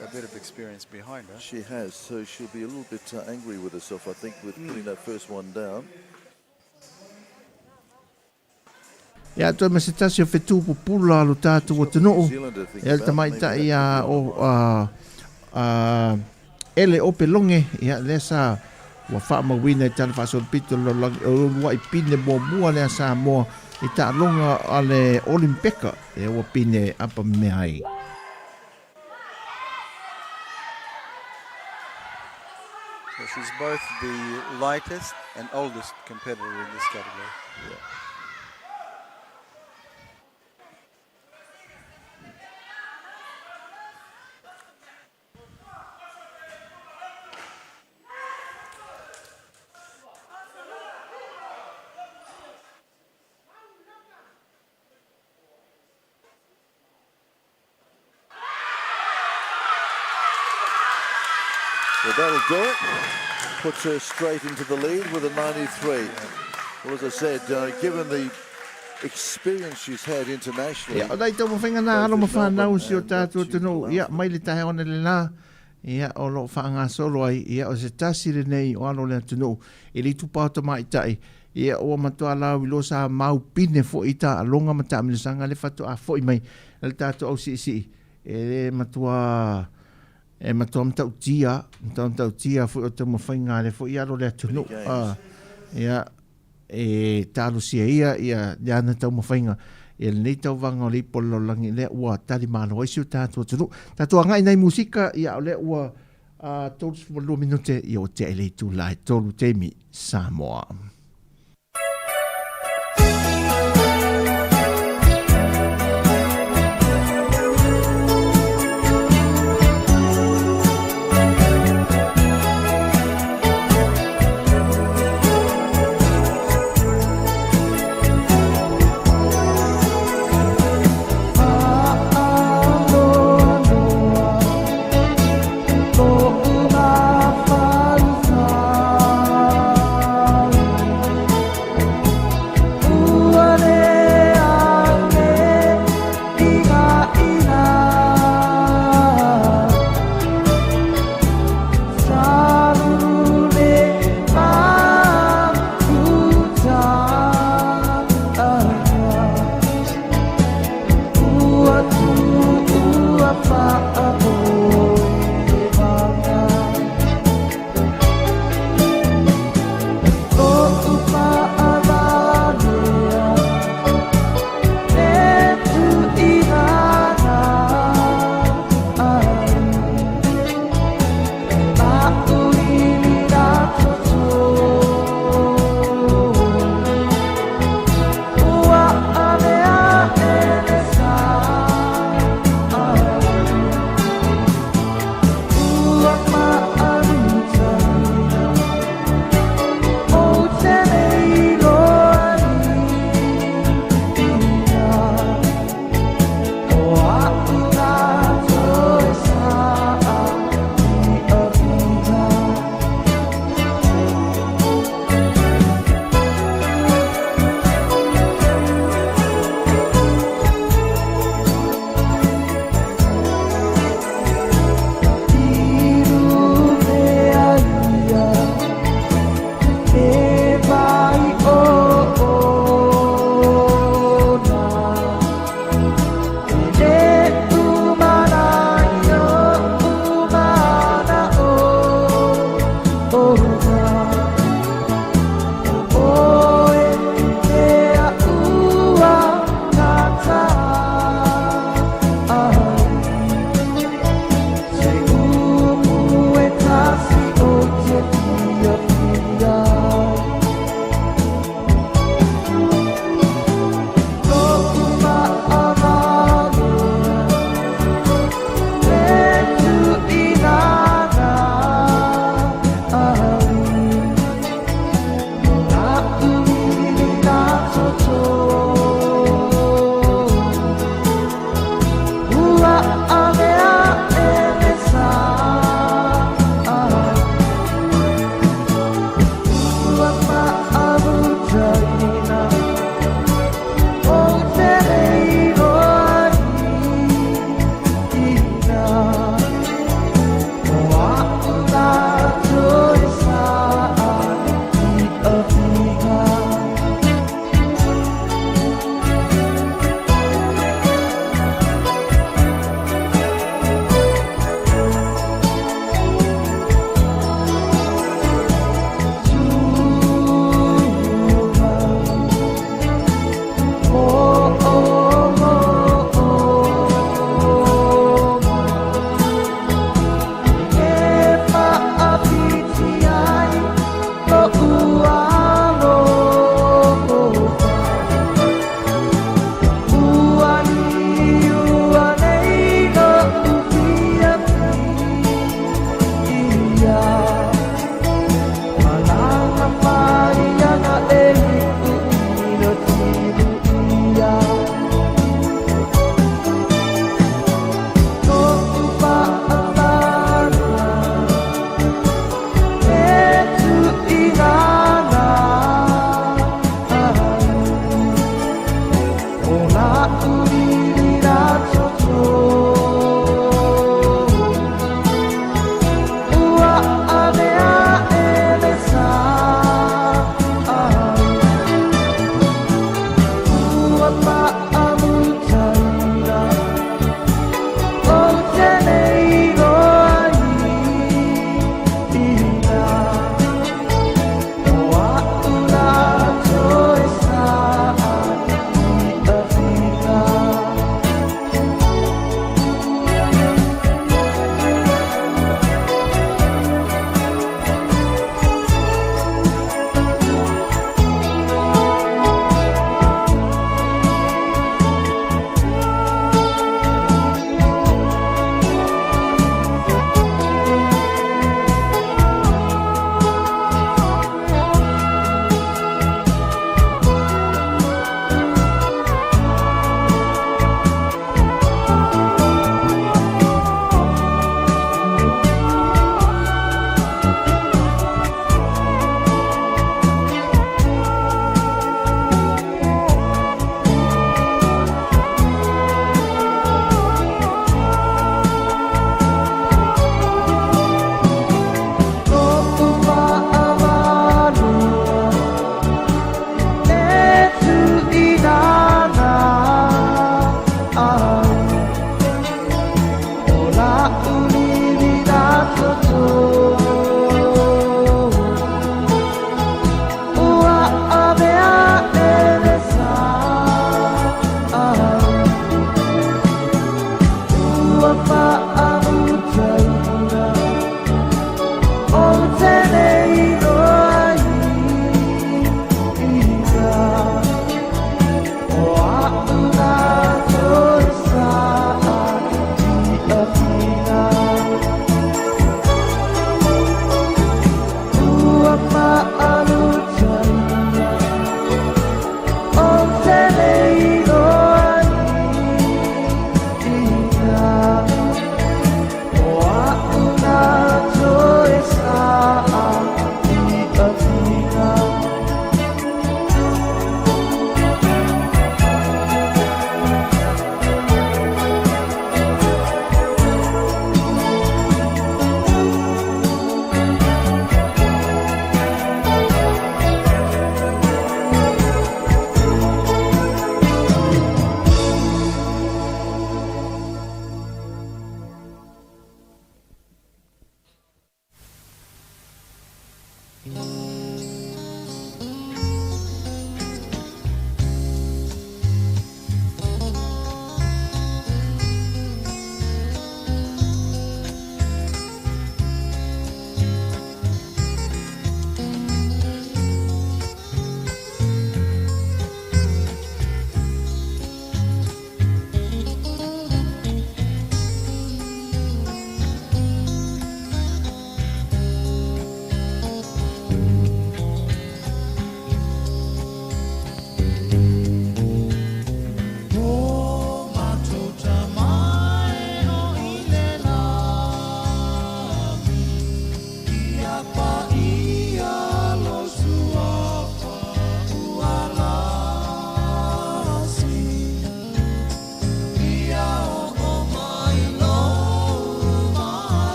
a bit of experience behind her. She has, so she'll be a little bit uh, angry with herself, I think, with putting that first one down. Ia toe ma se tasi o whetū pupula lo tātou atunuu, ia le tamaitai a o a a Ele Ope Longe, ia lea sa ua faamauina i tala faasolopito o le lalolagi o uluai pine muamua lea Samoa i taaloga a le Olimpeka, ia ua pine apa mea ai. So she's both the lightest and oldest competitor in this category. Yeah. Well, that'll do it. Puts her straight into the lead with a 93. Well, as I said, uh, given the experience she's had internationally. Ia, o nai taumafaiga nā alo ma whānau si o tātou atunuu, ia, mai le taeao nei le lā, ia, o lo o faagasolo ai, ia, o se tasi lenei o alo o le atunuu, i le itupa o tamaitai, ia, ua matua lauiloa sa mau pine foi i taaloga ma taamilosaga le faatoa foi mai le tatou au siisii, e le matua, e matua matautia, matua matautia foi o taumafaiga a le foi alo o le atunuu, a, ia, e talosia ia ia le ana taumafaiga i lenei tauvaga o le ipu o le lalolagi lea ua talimalo ai si o tatou atunuu. Tatou agai nai musika, ia o lea ua uh, 32 minute ia ua tea i le itula e tolu taimi Samoa.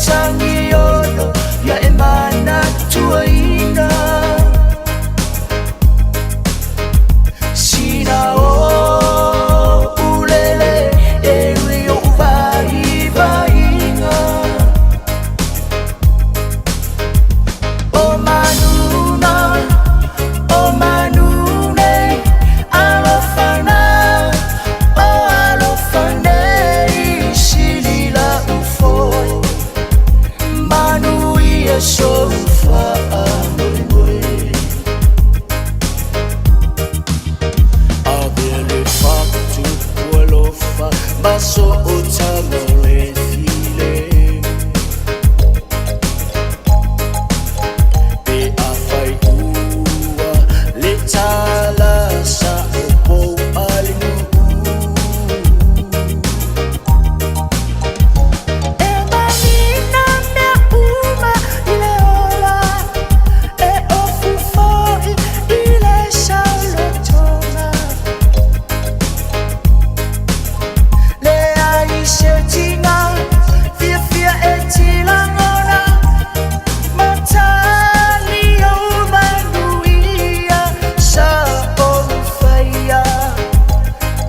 masani ono ia e manatuaina Sina o ulele e ui o vaivaiga O manuna, o manune, alofa na, o alofa nei, silila ufoi, manuia sofa moemoe. Avea le fatupu alofa, ma so o tama le file. Pe afai ua le tala sa o pou a le nuu. E manina mea uma i le ola, e ofu foi i le saolotoga. Leai se tiga fiafia e tilagona, matali ou manuia sa ou faia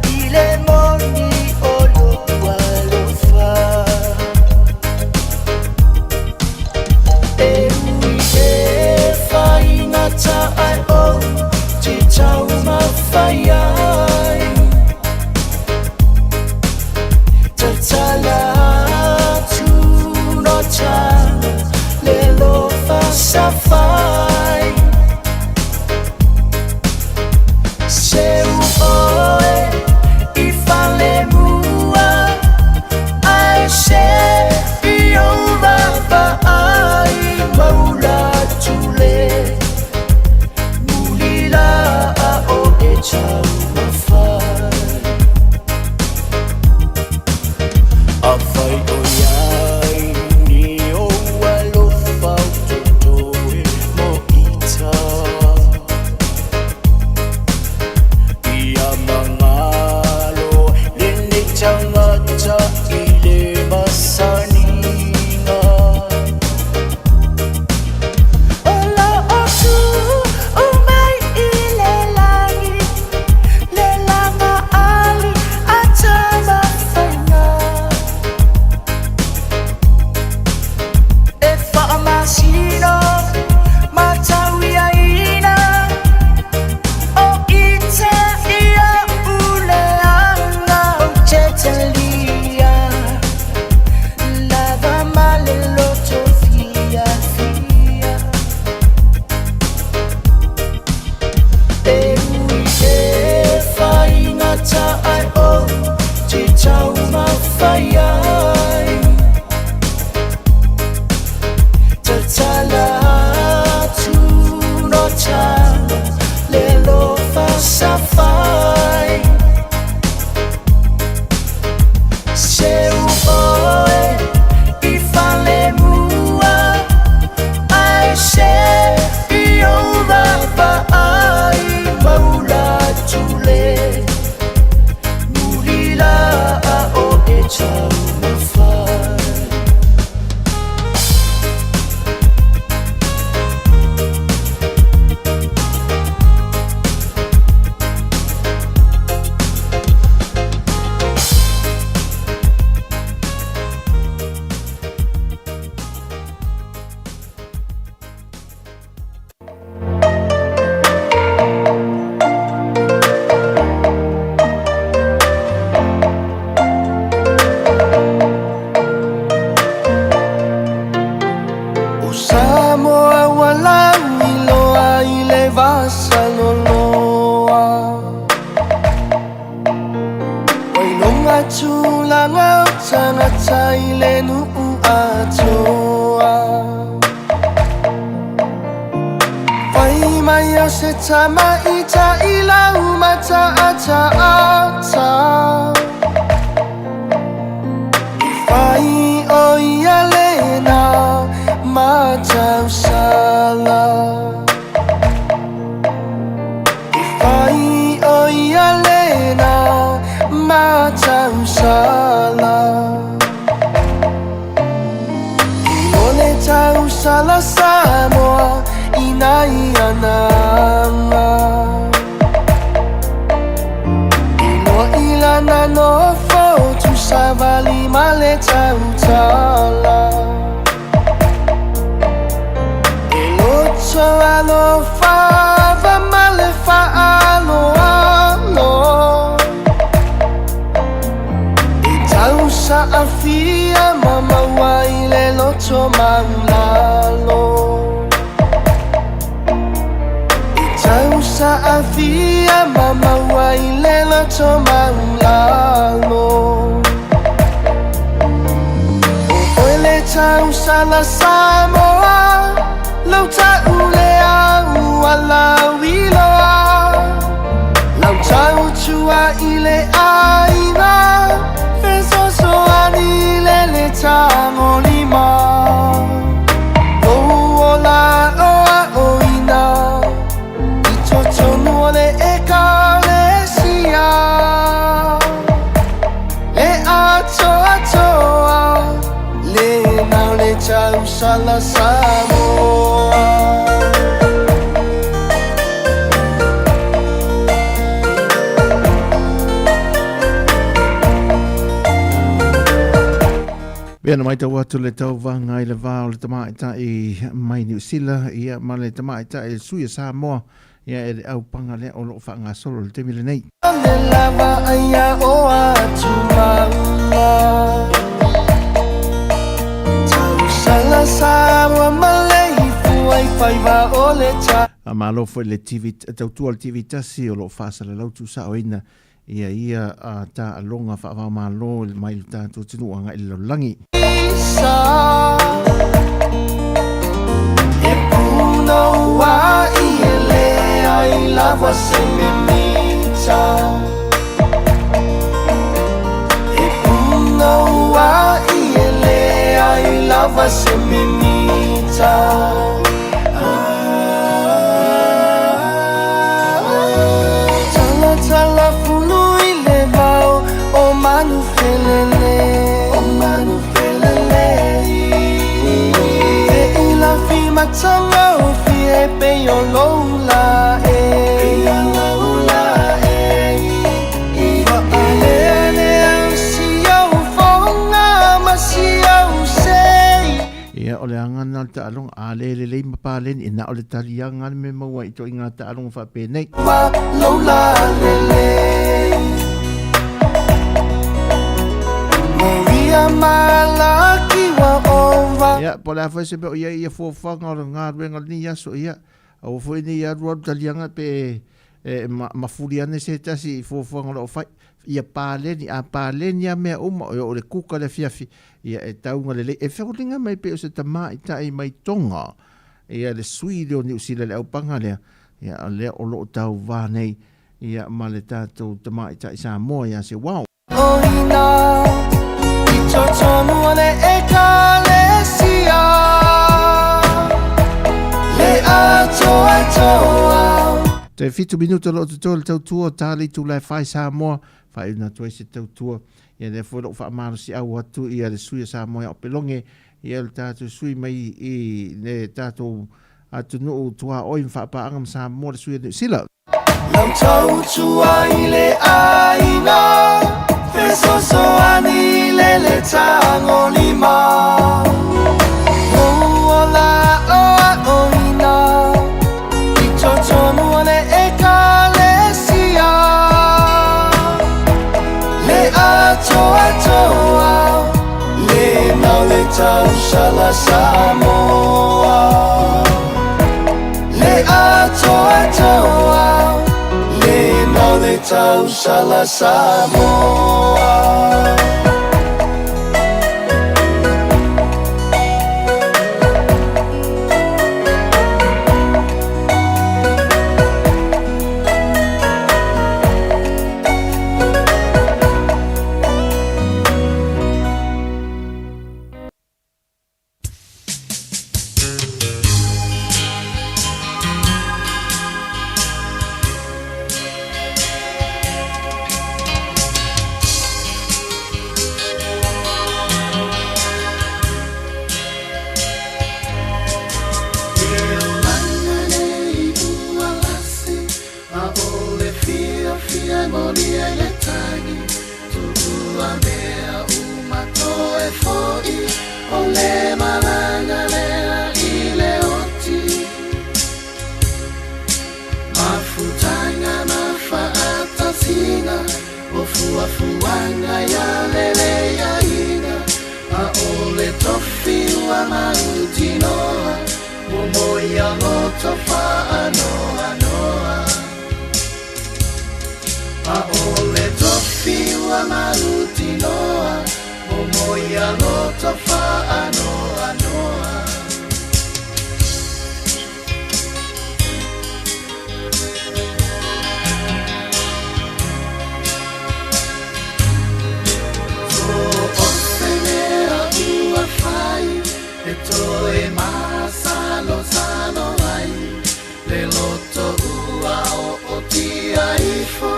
i le moni o lou alofa. E ui e faigata ae ou te taumafai ai. Tatala atu no tala le alofa sa fai. Seu oe i falemua, ae se i ou vaavaai maula atu le mulila a o e taumafai. Afai o iai ni ou alofa o totoe mo ita. Ia magalo lenei tagata i le masaniga. O lo o tuu mai i le lagi, le laga ali a tamafaiga. E faamasino ma tauiaina, o ita ia uleaga ou te talia. Lava ma le loto fiafia. E ui e faigata ae ou te taumafai ai. Tatala atu no tala le alofa sa fai. Seu oe i falemua, ae se i ou vaavaai maula atu le mulila a o e taumafai. O Samoa ua lauiloa i le vasaloloa. Ua iloga tulaga o tagata i le nuu atoa. Fai mai o se tamaita'i lau mataataata. I fai o ia lena matausala. I fai o ia lena matausala. tausala Samoa ina ia naga Iloa ilana nofo tusavali ma le tautala E loto alofa va ma le faaaloalo E tausaafia ma maua i le loto maulalo E tausaafia ma maua i le loto maulalo O oe le tausala Samoa Lau taʻu le au alauiloa Lau tautua i le aiga Fesoasoani le le tagolima Lou ola aoaoina I totonu o le ekalesia Le atoatoa Le nao le tausala Samoa. Pea na maitau atu le tauvaga i le va o le tamaitai mai Niu Sila ia ma le tamaitai le sui o Samoa ia e le aupaga lea o lo o faagasolo i le taimi lenei. Le lava aia o atu maua Tausala Samoa ma le ifu ai faiva o le ta Malo foi le TV tautua le TV tasi o lo o faasalalau tuusaoina ia ia taaloga faava-o-Malo mai le tatou atunuu agai i le lalolagi. Sa E punouai e leai lava se mimita E punouai e leai lava se mimita Talatala fulu i le vao o manu felele O manu felele Te ila fi matanga o fi e pe o loula e Pe o loula e Whaalele au si au fonga ma si au sei Ia o le agana o le taaloga a le lelei ma paleni e na o le taliaga le mea maua i ituaiga taaloga faapenei. Ma loula lele Maria malaki wa ova Ia po o le a foi se mea o i ai ia fuafuaga o le galuega o lenei aso ia aua foi nei alualu taliaga pe e mafuli ane se tasi i fuafuaga o lo o fai ia paleni a paleni lava mea uma e oo i le kuka le afiafi ia e tauga lelei e foliga mai pei o se tamaitai mai Toga ia le sui lea o Niu Sila i le aupaga lea ia o lea o lo o tauvā nei ia ma le tatou tamaitai Samoa ia Seuao. Oina i totonu o le ekalesia Le atoatoa Toe fitu minuta o lo o totoe le tautua ta le itula e fai Samoa faaiuna atu ai se tautua ia lea foi o lo o faamalosiau atu ia le sui o Samoa ia Opeloge ia le tatou sui mai i le tatou atunuu tuaoi ma faapaaga ma Samoa le sui o Niu Sila. Lau tautua i le aiga Fesoasoani le le tagolima Lou ola aoaoina I totonu o le ekalesia Le atoatoa Le nao le tausala Samoa Le atoatoa Le nao le tausala Samoa. Fuaga ia le leaiga, a o le tofi ua mautinoa, momoe a loto faanoanoa. A o le tofi ua mautinoa, momoe a loto faanoanoa. So o se mea ua fai, e toe masalosalo ai, le loto ua ootia ifo,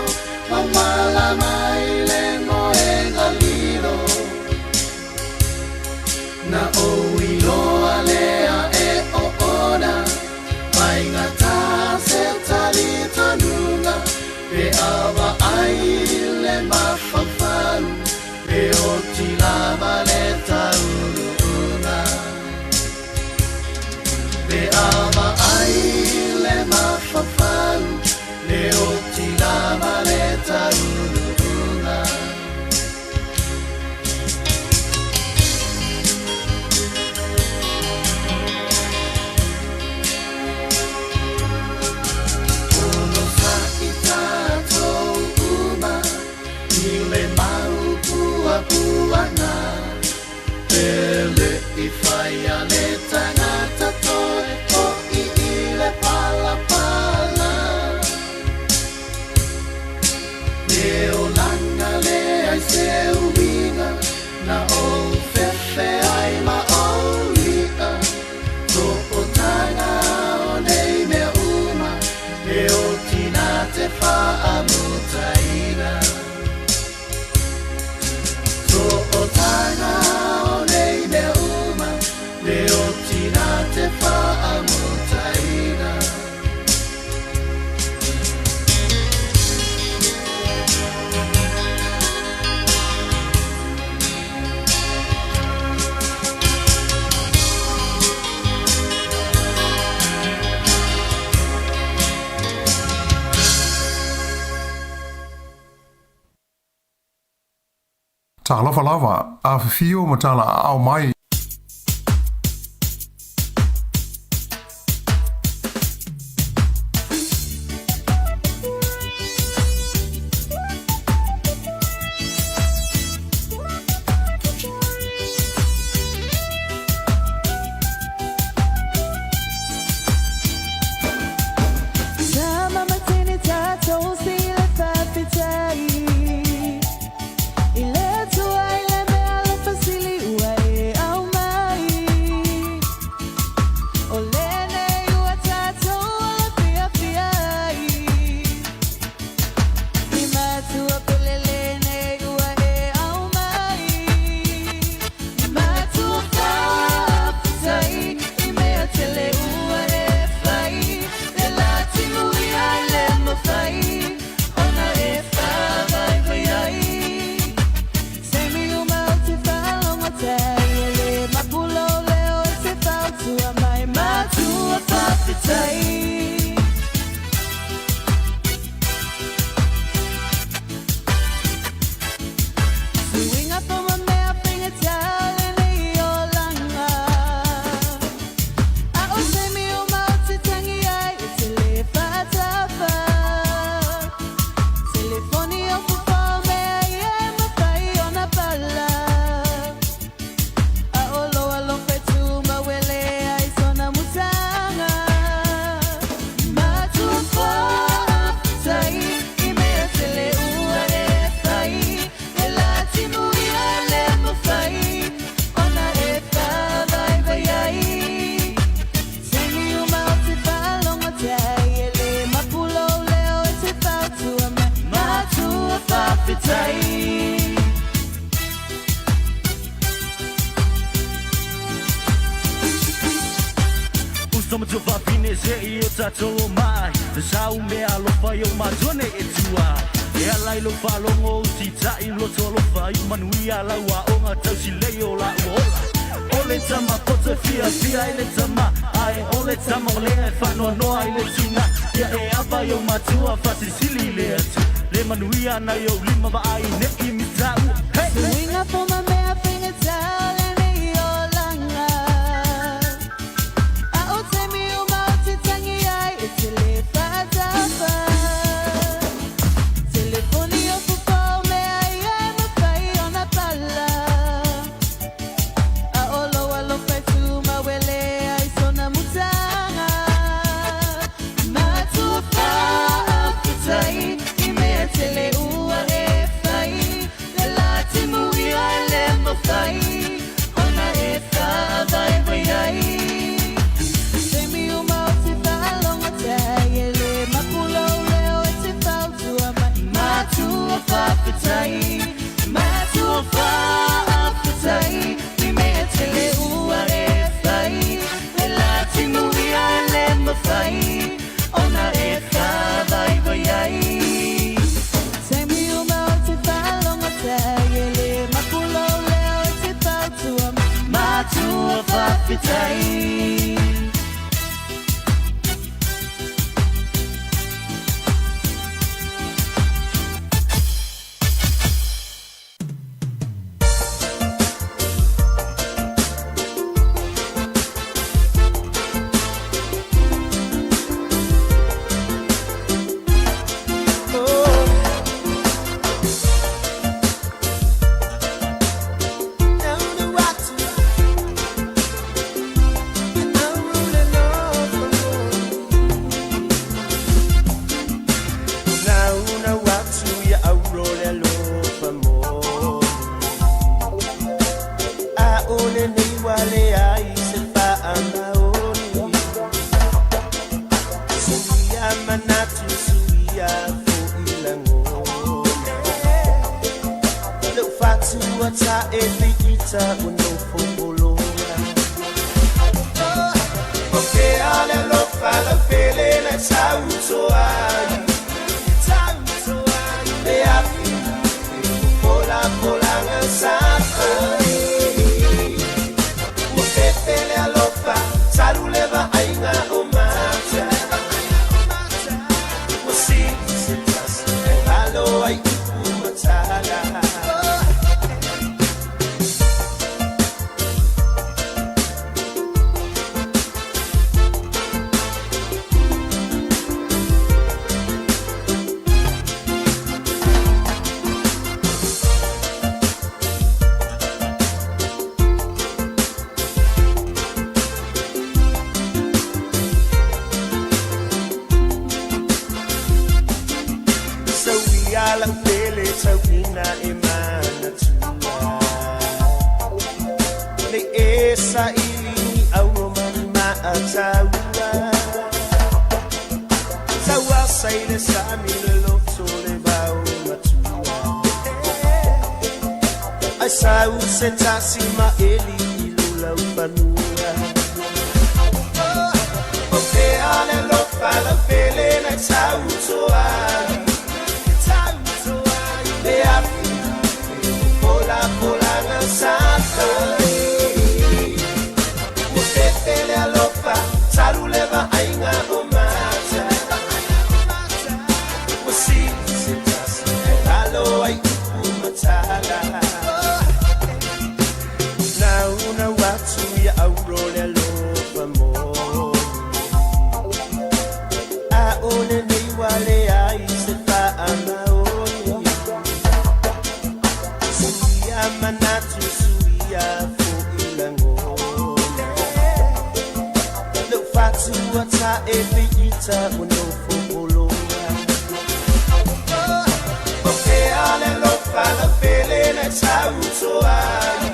ma malama i le moega lilo. Na ou iloa lea e oona, faigata se talitonuga, pe a vaai le mafaufau, e oti lava le tauluuga. Pe a vaai le mafaufau, e oti lava le tauluuga. Onosaʻi tatou uma i le mau puapuaga, e le i faia le tagata toe hoʻi i le palapala. Le olaga leai se uiga, na ou fefe ai ma ou iʻa, toʻotaga o nei mea uma, e oti na te faamutaina. Toʻotaga o nei mea uma, e oti na te faamutaina. Talofa lava, afifio ma talaaao mai. O le tama poto e fiafia i le tama, ae o le tama lea e faanoanoa i le tina. Ia e ava i ou matua, faasilisili i le Atua le manuia na i ou lima vaai ne i mitaua. Hey! Suiga fou ma mea faigata o lenei olaga. A o taimi uma ou te tagi ai e te le faatafa. Telefoni o fofo mea ia e mafai ona pala. A o lou alofa e tumau e leai sona mutaga. Matua faafetai i mea tele ua e fai. Le la timuia e le mafai ona e faavaivai ai. Taimi uma ou te faalogo tai e le mapu lou leo e te fautua mai. Matua faafetai, matua faafetai i mea tele ua e fai. Le la timuia e le mafai ona e faavaivai ai. Taimi uma ou te faalogo tai e le mapu lou leo e te fautua mai. Matua faafetai. O ke ale lo fala pele na tau toa.